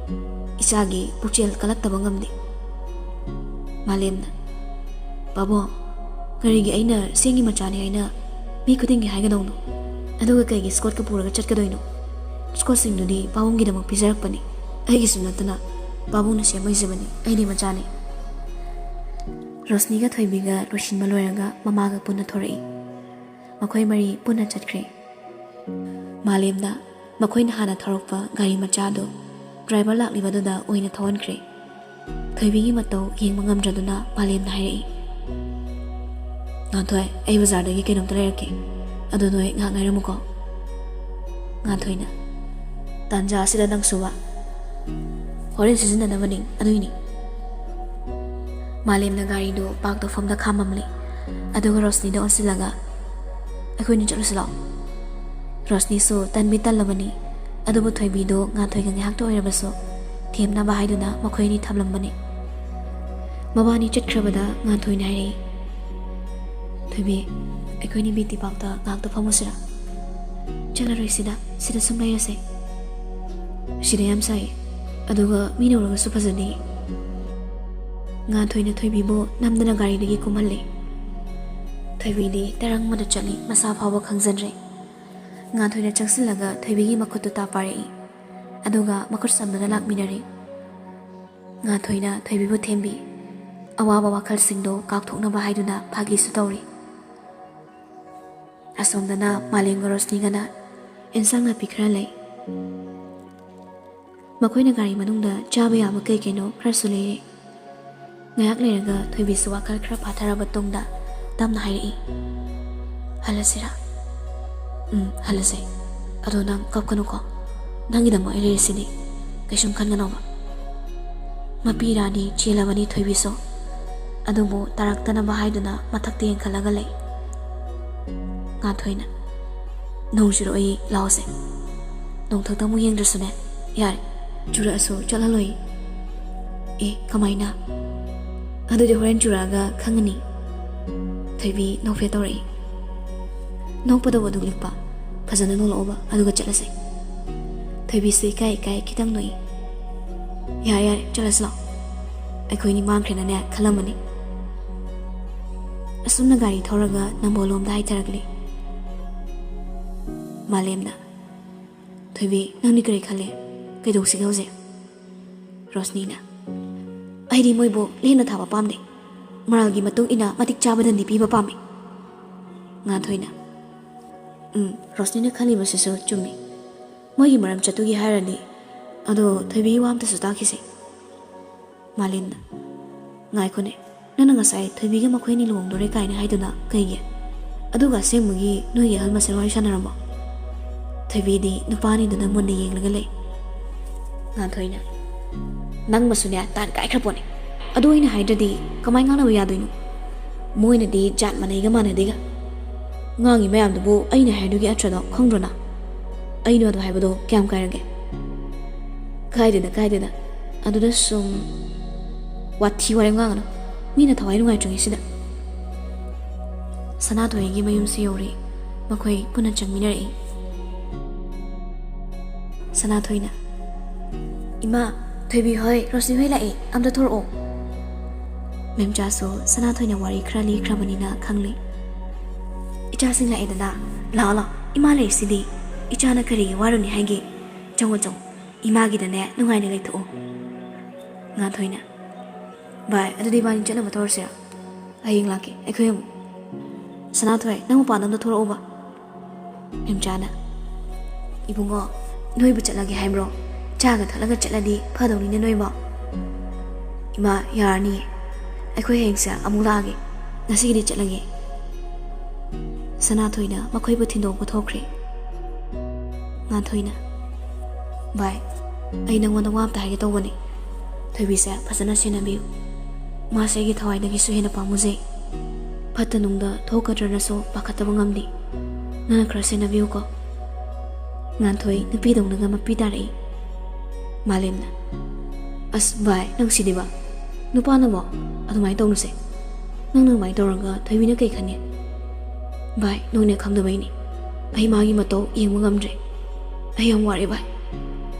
ꯏꯆꯥꯒꯤ ꯄꯨꯛꯆꯦꯜ ꯀꯜꯂꯛꯇꯕ ꯉꯝꯗꯦ꯫" ꯃꯥꯂꯦꯝꯅ, "ꯄꯥꯕꯨꯡ, ꯀꯔꯤꯒꯤ ꯑꯩꯅ ꯆꯦꯡꯒꯤ ꯃꯆꯥꯅꯤ ꯍꯥꯏꯅ ꯃꯤ ꯈꯨꯗꯤꯡꯒꯤ ꯍꯥꯏꯒꯗꯧꯅꯣ? ꯑꯗꯨꯒ ꯀꯩꯒꯤ ꯁ꯭ꯀꯣꯠꯀ ꯄꯨꯔꯒ ꯆꯠꯀꯗꯣꯏꯅꯣ? ꯁ꯭ꯀꯣꯠꯁꯤꯡꯗꯨꯗꯤ ꯄꯥꯕꯨꯡꯒꯤꯗꯃꯛ ꯄꯤꯖꯔꯛꯄꯅꯤ, ꯑꯩꯒꯤꯁꯨ ꯅꯠꯇꯅ ꯄꯥꯕꯨꯡꯅ ꯁꯦꯝ ꯍꯩꯖꯕꯅꯤ, ꯑꯩꯗꯤ ꯃꯆꯥꯅꯤ꯫" ꯔꯣꯁꯅꯤꯒ ꯊꯣꯏꯕꯤꯒ ꯂꯣꯏꯁꯤꯟꯕ ꯂꯣꯏꯔꯒ ꯃꯃꯥꯒ ꯄꯨꯟꯅ ꯊꯣꯔꯛꯏ꯫ ꯃꯈꯣꯏ ꯃꯔꯤ ꯄꯨꯟꯅ ꯆꯠꯈ꯭ꯔꯦ꯫ ꯃꯥꯂꯦꯝꯅ ꯃꯈꯣꯏꯅ ꯍꯥꯟꯅ ꯊꯧꯔꯛꯄ ꯒꯥꯔꯤ ꯃꯆꯥꯗꯨ ꯗ꯭ꯔꯥꯏꯚꯔ ꯂꯥꯛꯂꯤꯕꯗꯨꯗ ꯑꯣꯏꯅ ꯊꯧꯍꯟꯈ꯭ꯔꯦ꯫ ꯊꯣꯏꯕꯤꯒꯤ ꯃꯇꯧ ꯌꯦꯡꯕ ꯉꯝꯗ꯭ꯔꯗꯨꯅ ꯃꯥꯂꯦꯝꯅ ꯍꯥꯏꯔꯛꯏ, "ꯉꯥꯟꯊꯣꯏ, ꯑꯩ ꯕꯖꯥꯔꯗꯒꯤ ꯀꯩꯅꯣꯝꯇ ꯂꯩꯔꯛꯀꯦ, ꯑꯗꯨ ꯅꯣꯏ ꯉꯥꯏꯍꯥꯛ ꯉꯥꯏꯔꯝꯃꯨꯀꯣ꯫" ꯉꯥꯟꯊꯣꯏꯅ, "ꯇꯥꯟꯖꯥ ꯑꯁꯤꯗ ꯅꯪꯁꯨꯕ? ꯍꯣꯔꯦꯟ ꯁꯤꯖꯤꯟꯅꯅꯕꯅꯤ, ꯑꯗꯨꯏꯅꯤ꯫" ꯃꯥꯂꯦꯝꯅ ꯒꯥꯔꯤꯗꯨ ꯄꯥꯔꯛ ꯇꯧꯐꯝꯗ ꯈꯥꯝꯃꯝꯂꯦ, ꯑꯗꯨꯒ ꯔꯣꯁꯅꯤꯗ ꯑꯣꯟꯁꯤꯜꯂꯒ, "ꯑꯩꯈꯣꯏꯅꯤ ꯆꯠꯂꯨꯁꯤ ꯂꯥꯛꯑꯣ꯫" ꯔꯣꯁꯅꯤꯁꯨ ꯇꯟꯕꯤ ꯇꯜꯂꯕꯅꯤ, ꯑꯗꯨꯕꯨ ꯊꯣꯏꯕꯤꯗꯨ ꯉꯥꯟꯊꯣꯏꯒ ꯉꯥꯏꯍꯥꯛꯇ ꯑꯣꯏꯔꯕꯁꯨ ꯊꯦꯝꯅꯕ ꯍꯥꯏꯗꯨꯅ ꯃꯈꯣꯏ ꯑꯅꯤ ꯊꯝꯂꯝꯕꯅꯤ꯫ ꯃꯕꯥꯅꯤ ꯆꯠꯈ꯭ꯔꯕꯗ ꯉꯥꯟꯊꯣꯏꯅ ꯍꯥꯏꯔꯛꯏ, "ꯊꯣꯏꯕꯤ, ꯑꯩꯈꯣꯏꯅꯤ ꯕꯤ ꯇꯤ ꯄꯥꯔꯛꯇ ꯉꯥꯏꯍꯥꯛꯇ ꯐꯝꯃꯨꯁꯤꯔꯥ?" "ꯆꯠꯂꯔꯣꯏ ꯁꯤꯗ, ꯁꯤꯗ ꯁꯨꯝ ꯂꯩꯔꯁꯦ꯫ ꯁꯤꯗ ꯌꯥꯝ ꯁꯥꯏ, ꯑꯗꯨꯒ ꯃꯤꯅ ꯎꯔꯒꯁꯨ ꯐꯖꯗꯦ꯫" ꯉꯥꯟꯊꯣꯏꯅ ꯊꯣꯏꯕꯤꯕꯨ ꯅꯝꯗꯅ ꯒꯥꯔꯤꯗꯒꯤ ꯀꯨꯝꯍꯜꯂꯦ꯫ ꯊꯣꯏꯕꯤꯗꯤ ꯇꯔꯪ ꯑꯃꯗ ꯆꯠꯂꯤ, ꯃꯁꯥ ꯐꯥꯎꯕ ꯈꯪꯖꯗ꯭ꯔꯦ꯫ ꯉꯥꯟꯊꯣꯏꯅ ꯆꯪꯁꯤꯜꯂꯒ ꯊꯣꯏꯕꯤꯒꯤ ꯃꯈꯨꯠꯇꯨ ꯇꯥ ꯄꯥꯏꯔꯛꯏ, ꯑꯗꯨꯒ ꯃꯈꯨꯠ ꯁꯝꯅꯅ ꯂꯥꯛꯃꯤꯟꯅꯔꯦ꯫ ꯉꯥꯟꯊꯣꯏꯅ ꯊꯣꯏꯕꯤꯕꯨ ꯊꯦꯝꯕꯤ, ꯑꯋꯥꯕ ꯋꯥꯈꯜꯁꯤꯡꯗꯣ ꯀꯥꯎꯊꯣꯛꯅꯕ ꯍꯥꯏꯗꯨꯅ ꯐꯥꯒꯤꯁꯨ ꯇꯧꯔꯤ꯫ ꯑꯁꯣꯝꯗꯅ ꯃꯥꯂꯦꯝꯒ ꯔꯣꯁꯅꯤꯒꯅ ꯏꯟꯁꯥꯡ ꯅꯥꯄꯤ ꯈꯔ ꯂꯩ꯫ ꯃꯈꯣꯏꯅ ꯒꯥꯔꯤ ꯃꯅꯨꯡꯗ ꯆꯥꯕ ꯌꯥꯕ ꯀꯩ ꯀꯩꯅꯣ ꯈꯔꯁꯨ ꯂꯩꯔꯦ꯫ ꯉꯥꯏꯍꯥꯛ ꯂꯩꯔꯒ ꯊꯣꯏꯕꯤꯁꯨ ꯋꯥꯈꯜ ꯈꯔ ꯐꯥꯊꯔꯕ ꯇꯨꯡꯗ ꯇꯞꯅ ꯍꯥꯏꯔꯛꯏ, "ꯍꯜꯂꯁꯤꯔꯥ?" "ꯎꯝ, ꯍꯜꯂꯁꯦ꯫ ꯑꯗꯣ ꯅꯪ ꯀꯞꯀꯅꯨꯀꯣ꯫ ꯅꯪꯒꯤꯗꯃꯛ ꯑꯩ ꯂꯩꯔꯤꯁꯤꯗꯤ꯫ ꯀꯩꯁꯨꯝ ꯈꯟꯒꯅꯣꯕ꯫" ꯃꯄꯤ ꯔꯥꯅꯤ ꯆꯦꯜꯂꯕꯅꯤ ꯊꯣꯏꯕꯤꯁꯨ꯫ ꯑꯗꯨꯕꯨ ꯇꯥꯔꯛꯇꯅꯕ ꯍꯥꯏꯗꯨꯅ ꯃꯊꯛꯇ ꯌꯦꯡꯈꯠꯂꯒ ꯂꯩ꯫ ꯉꯥꯟꯊꯣꯏꯅ, "ꯅꯣꯡ ꯆꯨꯔꯛꯑꯣꯏ, ꯂꯥꯛꯑꯣꯁꯦ꯫ ꯅꯣꯡꯊꯛꯇ ꯑꯃꯨꯛ ꯌꯦꯡꯗ꯭ꯔꯁꯨꯅꯦ꯫ ꯌꯥꯔꯦ, ꯆꯨꯔꯛꯑꯁꯨ ꯆꯠꯍꯜꯂꯣꯏ꯫" "ꯑꯦ, ꯀꯃꯥꯏꯅ?" "ꯑꯗꯨꯗꯤ ꯍꯣꯔꯦꯟ ꯆꯨꯔꯛꯑꯒ ꯈꯪꯉꯅꯤ꯫" ꯊꯣꯏꯕꯤ ꯅꯣꯛꯐꯦꯠ ꯇꯧꯔꯛꯏ꯫ "ꯅꯣꯛꯄꯗꯕꯨ ꯑꯗꯨꯛ ꯂꯤꯛꯄ? ꯐꯖꯅ ꯅꯣꯛꯂꯛꯑꯣꯕ, ꯑꯗꯨꯒ ꯆꯠꯂꯁꯦ꯫" ꯊꯣꯏꯕꯤꯁꯨ ꯏꯀꯥꯏ ꯏꯀꯥꯏ ꯈꯤꯇꯪ ꯅꯣꯛꯏ꯫ "ꯌꯥꯔꯦ ꯌꯥꯔꯦ, ꯆꯠꯂꯁꯤ ꯂꯥꯛꯑꯣ꯫ ꯑꯩꯈꯣꯏꯅꯤ ꯃꯥꯡꯈ꯭ꯔꯦꯅꯅꯦ ꯈꯜꯂꯝꯃꯅꯤ꯫" ꯑꯁꯨꯝꯅ ꯒꯥꯔꯤ ꯊꯧꯔꯒ ꯅꯝꯕꯣꯜꯂꯣꯝꯗ ꯍꯥꯏꯊꯔꯛꯂꯤ꯫ ꯃꯥꯂꯦꯝꯅ, "ꯊꯣꯏꯕꯤ, ꯅꯪꯗꯤ ꯀꯔꯤ ꯈꯜꯂꯤ? ꯀꯩꯗꯧꯁꯤꯒꯦ ꯍꯧꯖꯤꯛ?" ꯔꯣꯁꯅꯤꯅ, "ꯑꯩꯗꯤ ꯃꯣꯏꯕꯨ ꯂꯦꯝꯅ ꯊꯥꯕ ꯄꯥꯝꯗꯦ꯫ ꯃꯔꯥꯜꯒꯤ ꯃꯇꯨꯡ ꯏꯟꯅ ꯃꯇꯤꯛ ꯆꯥꯕ ꯗꯟꯗꯤ ꯄꯤꯕ ꯄꯥꯝꯃꯤ꯫" ꯉꯥꯟꯊꯣꯏꯅ, "ꯎꯝ, ꯔꯣꯁꯅꯤꯅ ꯈꯜꯂꯤꯕꯁꯤꯁꯨ ꯆꯨꯝꯃꯤ꯫ ꯃꯣꯏꯒꯤ ꯃꯔꯝ ꯆꯠꯇꯨꯒꯤ ꯍꯥꯏꯔꯗꯤ꯫ ꯑꯗꯣ ꯊꯣꯏꯕꯤꯒꯤ ꯋꯥ ꯑꯝꯇꯁꯨ ꯇꯥꯈꯤꯁꯦ꯫" ꯃꯥꯂꯦꯝꯅ, "ꯉꯥꯏꯈꯣꯅꯦ, ꯅꯪꯅ ꯉꯁꯥꯏ ꯊꯣꯏꯕꯤꯒ ꯃꯈꯣꯏ ꯑꯅꯤ ꯂꯨꯍꯣꯡꯗꯣꯔꯦ ꯀꯥꯏꯅ ꯍꯥꯏꯗꯨꯅ ꯀꯩꯒꯤ? ꯑꯗꯨꯒ ꯑꯁꯦꯡꯕꯒꯤ ꯅꯣꯏꯒꯤ ꯑꯍꯜ ꯃꯁꯦꯜ ꯋꯥꯔꯤ ꯁꯥꯟꯅꯔꯝꯃꯣ?" ꯊꯣꯏꯕꯤꯗꯤ ꯅꯨꯄꯥ ꯑꯅꯤꯗꯨꯗ ꯃꯨꯟꯅ ꯌꯦꯡꯂꯒ ꯂꯩ꯫ ꯉꯥꯟꯊꯣꯏꯅ, "ꯅꯪꯃꯁꯨꯅꯦ ꯇꯥꯟ ꯀꯥꯏꯈ꯭ꯔ ꯄꯣꯠꯅꯤ꯫ ꯑꯗꯨ ꯑꯩꯅ ꯍꯥꯏꯗ꯭ꯔꯗꯤ ꯀꯃꯥꯏ ꯉꯥꯡꯅꯕ ꯌꯥꯗꯣꯏꯅꯣ? ꯃꯣꯏꯅꯗꯤ ꯖꯥꯠ ꯃꯥꯟꯅꯩꯒ ꯃꯥꯟꯅꯗꯦꯒ꯫ ꯉꯥꯡꯉꯤ ꯃꯌꯥꯝꯗꯨꯕꯨ ꯑꯩꯅ ꯍꯥꯏꯗꯨꯒꯤ ꯑꯊ꯭ꯔꯗꯣ ꯈꯪꯗ꯭ꯔꯣ ꯅꯪ? ꯑꯩꯅ ꯑꯗꯨ ꯍꯥꯏꯕꯗꯣ ꯀꯌꯥꯝ ꯀꯥꯏꯔꯒꯦ?" "ꯀꯥꯏꯗꯦꯗ, ꯀꯥꯏꯗꯦꯗ꯫ ꯑꯗꯨꯗ ꯁꯨꯝ ꯋꯥꯊꯤ ꯋꯥꯔꯦꯝ ꯉꯥꯡꯒꯅꯨ꯫ ꯃꯤꯅ ꯊꯋꯥꯏ ꯅꯨꯡꯉꯥꯏꯇ꯭ꯔꯤꯉꯩꯁꯤꯗ꯫" ꯁꯅꯥꯊꯣꯏꯒꯤ ꯃꯌꯨꯝꯁꯨ ꯌꯧꯔꯦ꯫ ꯃꯈꯣꯏ ꯄꯨꯟꯅ ꯆꯪꯃꯤꯟꯅꯔꯛꯏ꯫ ꯁꯅꯥꯊꯣꯏꯅ, "ꯏꯃꯥ, ꯊꯣꯏꯕꯤ ꯍꯣꯏ, ꯔꯣꯁꯅꯤ ꯍꯣꯏ ꯂꯥꯛꯑꯦ, ꯑꯝꯇ ꯊꯣꯔꯛꯑꯣ꯫" ꯃꯦꯝꯆꯥꯁꯨ ꯁꯅꯥꯊꯣꯏꯅ ꯋꯥꯔꯤ ꯈꯔ ꯂꯤꯈ꯭ꯔꯕꯅꯤꯅ ꯈꯪꯂꯦ꯫ "ꯏꯆꯥꯁꯤꯡ ꯂꯥꯛꯑꯦꯗꯅ, ꯂꯥꯛꯑꯣ ꯂꯥꯛꯑꯣ, ꯏꯃꯥ ꯂꯩꯔꯤꯁꯤꯗꯤ꯫ ꯏꯆꯥꯅ ꯀꯔꯤꯒꯤ ꯋꯥꯔꯨꯅꯤ ꯍꯥꯏꯒꯦ? ꯆꯪꯉꯣ ꯆꯪꯉꯣ, ꯏꯃꯥꯒꯤꯗꯅꯦ ꯅꯨꯡꯉꯥꯏꯅ ꯂꯩꯊꯣꯛꯑꯣ꯫" ꯉꯥꯟꯊꯣꯏꯅ, "ꯚꯥꯏ, ꯑꯗꯨꯗꯤ ꯏꯕꯥꯅꯤ ꯆꯠꯅꯕ ꯇꯧꯔꯁꯤꯔ? ꯍꯌꯦꯡ ꯂꯥꯛꯀꯦ ꯑꯩꯈꯣꯏ ꯑꯃꯨꯛ꯫" "ꯁꯅꯥꯊꯣꯏ, ꯅꯪ ꯃꯄꯥꯟꯗ ꯑꯝꯇ ꯊꯣꯛꯂꯛꯎꯕ꯫" ꯏꯝꯆꯥꯅ, "ꯏꯕꯨꯡꯉꯣ, ꯅꯣꯏꯕꯨ ꯆꯠꯂꯒꯦ ꯍꯥꯏꯕ꯭ꯔꯣ? ꯆꯥꯒ ꯊꯛꯂꯒ ꯆꯠꯂꯗꯤ ꯐꯗꯧꯅꯤꯅ ꯅꯣꯏꯕꯣ꯫" "ꯏꯃꯥ, ꯌꯥꯔꯅꯤꯌꯦ꯫ ꯑꯩꯈꯣꯏ ꯍꯌꯦꯡꯁꯦ ꯑꯃꯨꯛ ꯂꯥꯛꯑꯒꯦ꯫ ꯉꯁꯤꯒꯤꯗꯤ ꯆꯠꯂꯒꯦ꯫" ꯁꯅꯥꯊꯣꯏꯅ ꯃꯈꯣꯏꯕꯨ ꯊꯤꯟꯗꯣꯛꯄ ꯊꯣꯛꯈ꯭ꯔꯦ꯫ ꯉꯥꯟꯊꯣꯏꯅ, "ꯚꯥꯏ, ꯑꯩ ꯅꯪꯉꯣꯟꯗ ꯋꯥ ꯑꯝꯇ ꯍꯥꯏꯒꯦ ꯇꯧꯕꯅꯦ꯫ ꯊꯣꯏꯕꯤꯁꯦ ꯐꯖꯅ ꯁꯦꯟꯅꯕꯤꯌꯨ꯫ ꯃꯥꯁꯦ ꯑꯩꯒꯤ ꯊꯋꯥꯏꯗꯒꯤꯁꯨ ꯍꯦꯟꯅ ꯄꯥꯝꯃꯨꯖꯩ꯫ ꯐꯠꯇ ꯅꯨꯡꯗ ꯊꯣꯛꯀꯗ꯭ꯔꯅꯁꯨ ꯄꯥꯈꯠꯇꯕ ꯉꯝꯗꯦ꯫ ꯅꯪꯅ ꯈꯔ ꯁꯦꯟꯅꯕꯤꯌꯨꯀꯣ꯫" ꯉꯥꯟꯊꯣꯏ ꯅꯨꯄꯤꯗꯧꯅꯒ ꯃꯄꯤ ꯇꯥꯔꯛꯏ꯫ ꯃꯥꯂꯦꯝꯅ, "ꯑꯁ ꯚꯥꯏ, ꯅꯪ ꯁꯤꯗꯤꯕ꯫ ꯅꯨꯄꯥꯅꯕꯣ ꯑꯗꯨꯃꯥꯏꯅ ꯇꯧꯅꯨꯁꯦ꯫ ꯅꯪꯅ ꯑꯗꯨꯃꯥꯏꯅ ꯇꯧꯔꯒ ꯊꯣꯏꯕꯤꯅ ꯀꯩ ꯈꯟꯅꯤ? ꯚꯥꯏ, ꯅꯪꯅꯦ ꯈꯪꯗꯕꯩꯅꯦ꯫ ꯑꯩ ꯃꯥꯒꯤ ꯃꯇꯧ ꯌꯦꯡꯕ ꯉꯝꯗ꯭ꯔꯦ꯫ ꯑꯩ ꯌꯥꯝ ꯋꯥꯔꯦ ꯚꯥꯏ꯫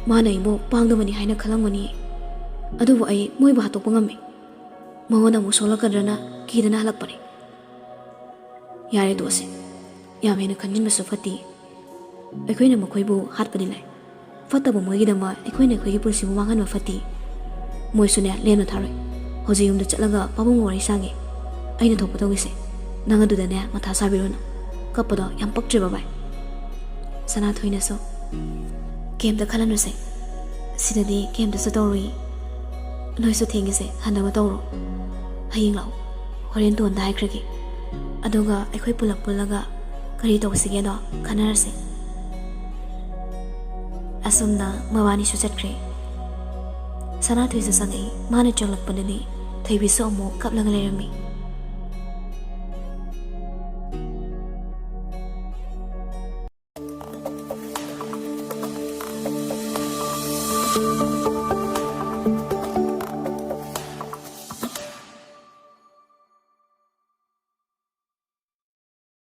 ꯃꯥꯅ ꯑꯩꯕꯨ ꯄꯥꯡꯗꯕꯅꯤ ꯍꯥꯏꯅ ꯈꯜꯂꯝꯒꯅꯤ꯫ ꯑꯗꯨꯕꯨ ꯑꯩ ꯃꯣꯏꯕꯨ ꯍꯥꯠꯇꯣꯛꯄ ꯉꯝꯃꯤ꯫ ꯃꯉꯣꯟꯗ ꯑꯃꯨꯛ ꯁꯣꯛꯂꯛꯀꯗ꯭ꯔꯅ ꯀꯤꯗꯅ ꯍꯜꯂꯛꯄꯅꯦ꯫" "ꯌꯥꯔꯦ, ꯇꯣꯛꯑꯁꯦ꯫ ꯌꯥꯝ ꯍꯦꯟꯅ ꯈꯟꯖꯤꯟꯕꯁꯨ ꯐꯠꯇꯦ꯫ ꯑꯩꯈꯣꯏꯅ ꯃꯈꯣꯏꯕꯨ ꯍꯥꯠꯄꯗꯤ ꯂꯥꯏ꯫ ꯐꯠꯇꯕ ꯃꯣꯏꯒꯤꯗꯃꯛ ꯑꯩꯈꯣꯏꯅ ꯑꯩꯈꯣꯏꯒꯤ ꯄꯨꯟꯁꯤꯕꯨ ꯃꯥꯡꯍꯟꯕ ꯐꯠꯇꯦ꯫ ꯃꯣꯏꯁꯨꯅꯦ ꯂꯦꯝꯅ ꯊꯥꯔꯣꯏ꯫ ꯍꯧꯖꯤꯛ ꯌꯨꯝꯗ ꯆꯠꯂꯒ ꯄꯥꯕꯨꯡꯒ ꯋꯥꯔꯤ ꯁꯥꯒꯦ꯫ ꯑꯩꯅ ꯊꯣꯛꯄ ꯇꯧꯒꯦꯁꯦ꯫ ꯅꯪ ꯑꯗꯨꯗꯅꯦ ꯃꯊꯥ ꯁꯥꯕꯤꯔꯨꯅꯨ꯫" ꯀꯞꯄꯗꯣ ꯌꯥꯝ ꯄꯛꯇ꯭ꯔꯦꯕ ꯚꯥꯏ꯫ ꯁꯅꯥꯊꯣꯏꯅꯁꯨ, "ꯀꯩꯝꯇ ꯈꯜꯂꯅꯨꯁꯦ꯫ ꯁꯤꯗꯗꯤ ꯀꯩꯝꯇꯁꯨ ꯇꯧꯔꯨꯏ꯫ ꯅꯣꯏꯁꯨ ꯊꯦꯡꯉꯤꯁꯦ ꯍꯟꯅꯕ ꯇꯧꯔꯣ꯫ ꯍꯌꯦꯡ ꯂꯥꯛꯑꯣ꯫ ꯍꯣꯔꯦꯟ ꯇꯣꯟꯗ ꯍꯥꯏꯈ꯭ꯔꯒꯦ꯫ ꯑꯗꯨꯒ ꯑꯩꯈꯣꯏ ꯄꯨꯂꯞ ꯄꯨꯜꯂꯒ ꯀꯔꯤ ꯇꯧꯁꯤꯒꯦꯗꯣ ꯈꯟꯅꯔꯁꯦ꯫" ꯑꯁꯨꯝꯅ ꯃꯕꯥꯅꯤꯁꯨ ꯆꯠꯈ꯭ꯔꯦ꯫ ꯁꯅꯥꯊꯣꯏꯁꯨ ꯆꯪꯉꯛꯏ꯫ ꯃꯥꯅ ꯆꯪꯂꯛꯄꯗꯗꯤ ꯊꯣꯏꯕꯤꯁꯨ ꯑꯃꯨꯛ ꯀꯞꯂꯒ ꯂꯩꯔꯝꯃꯤ꯫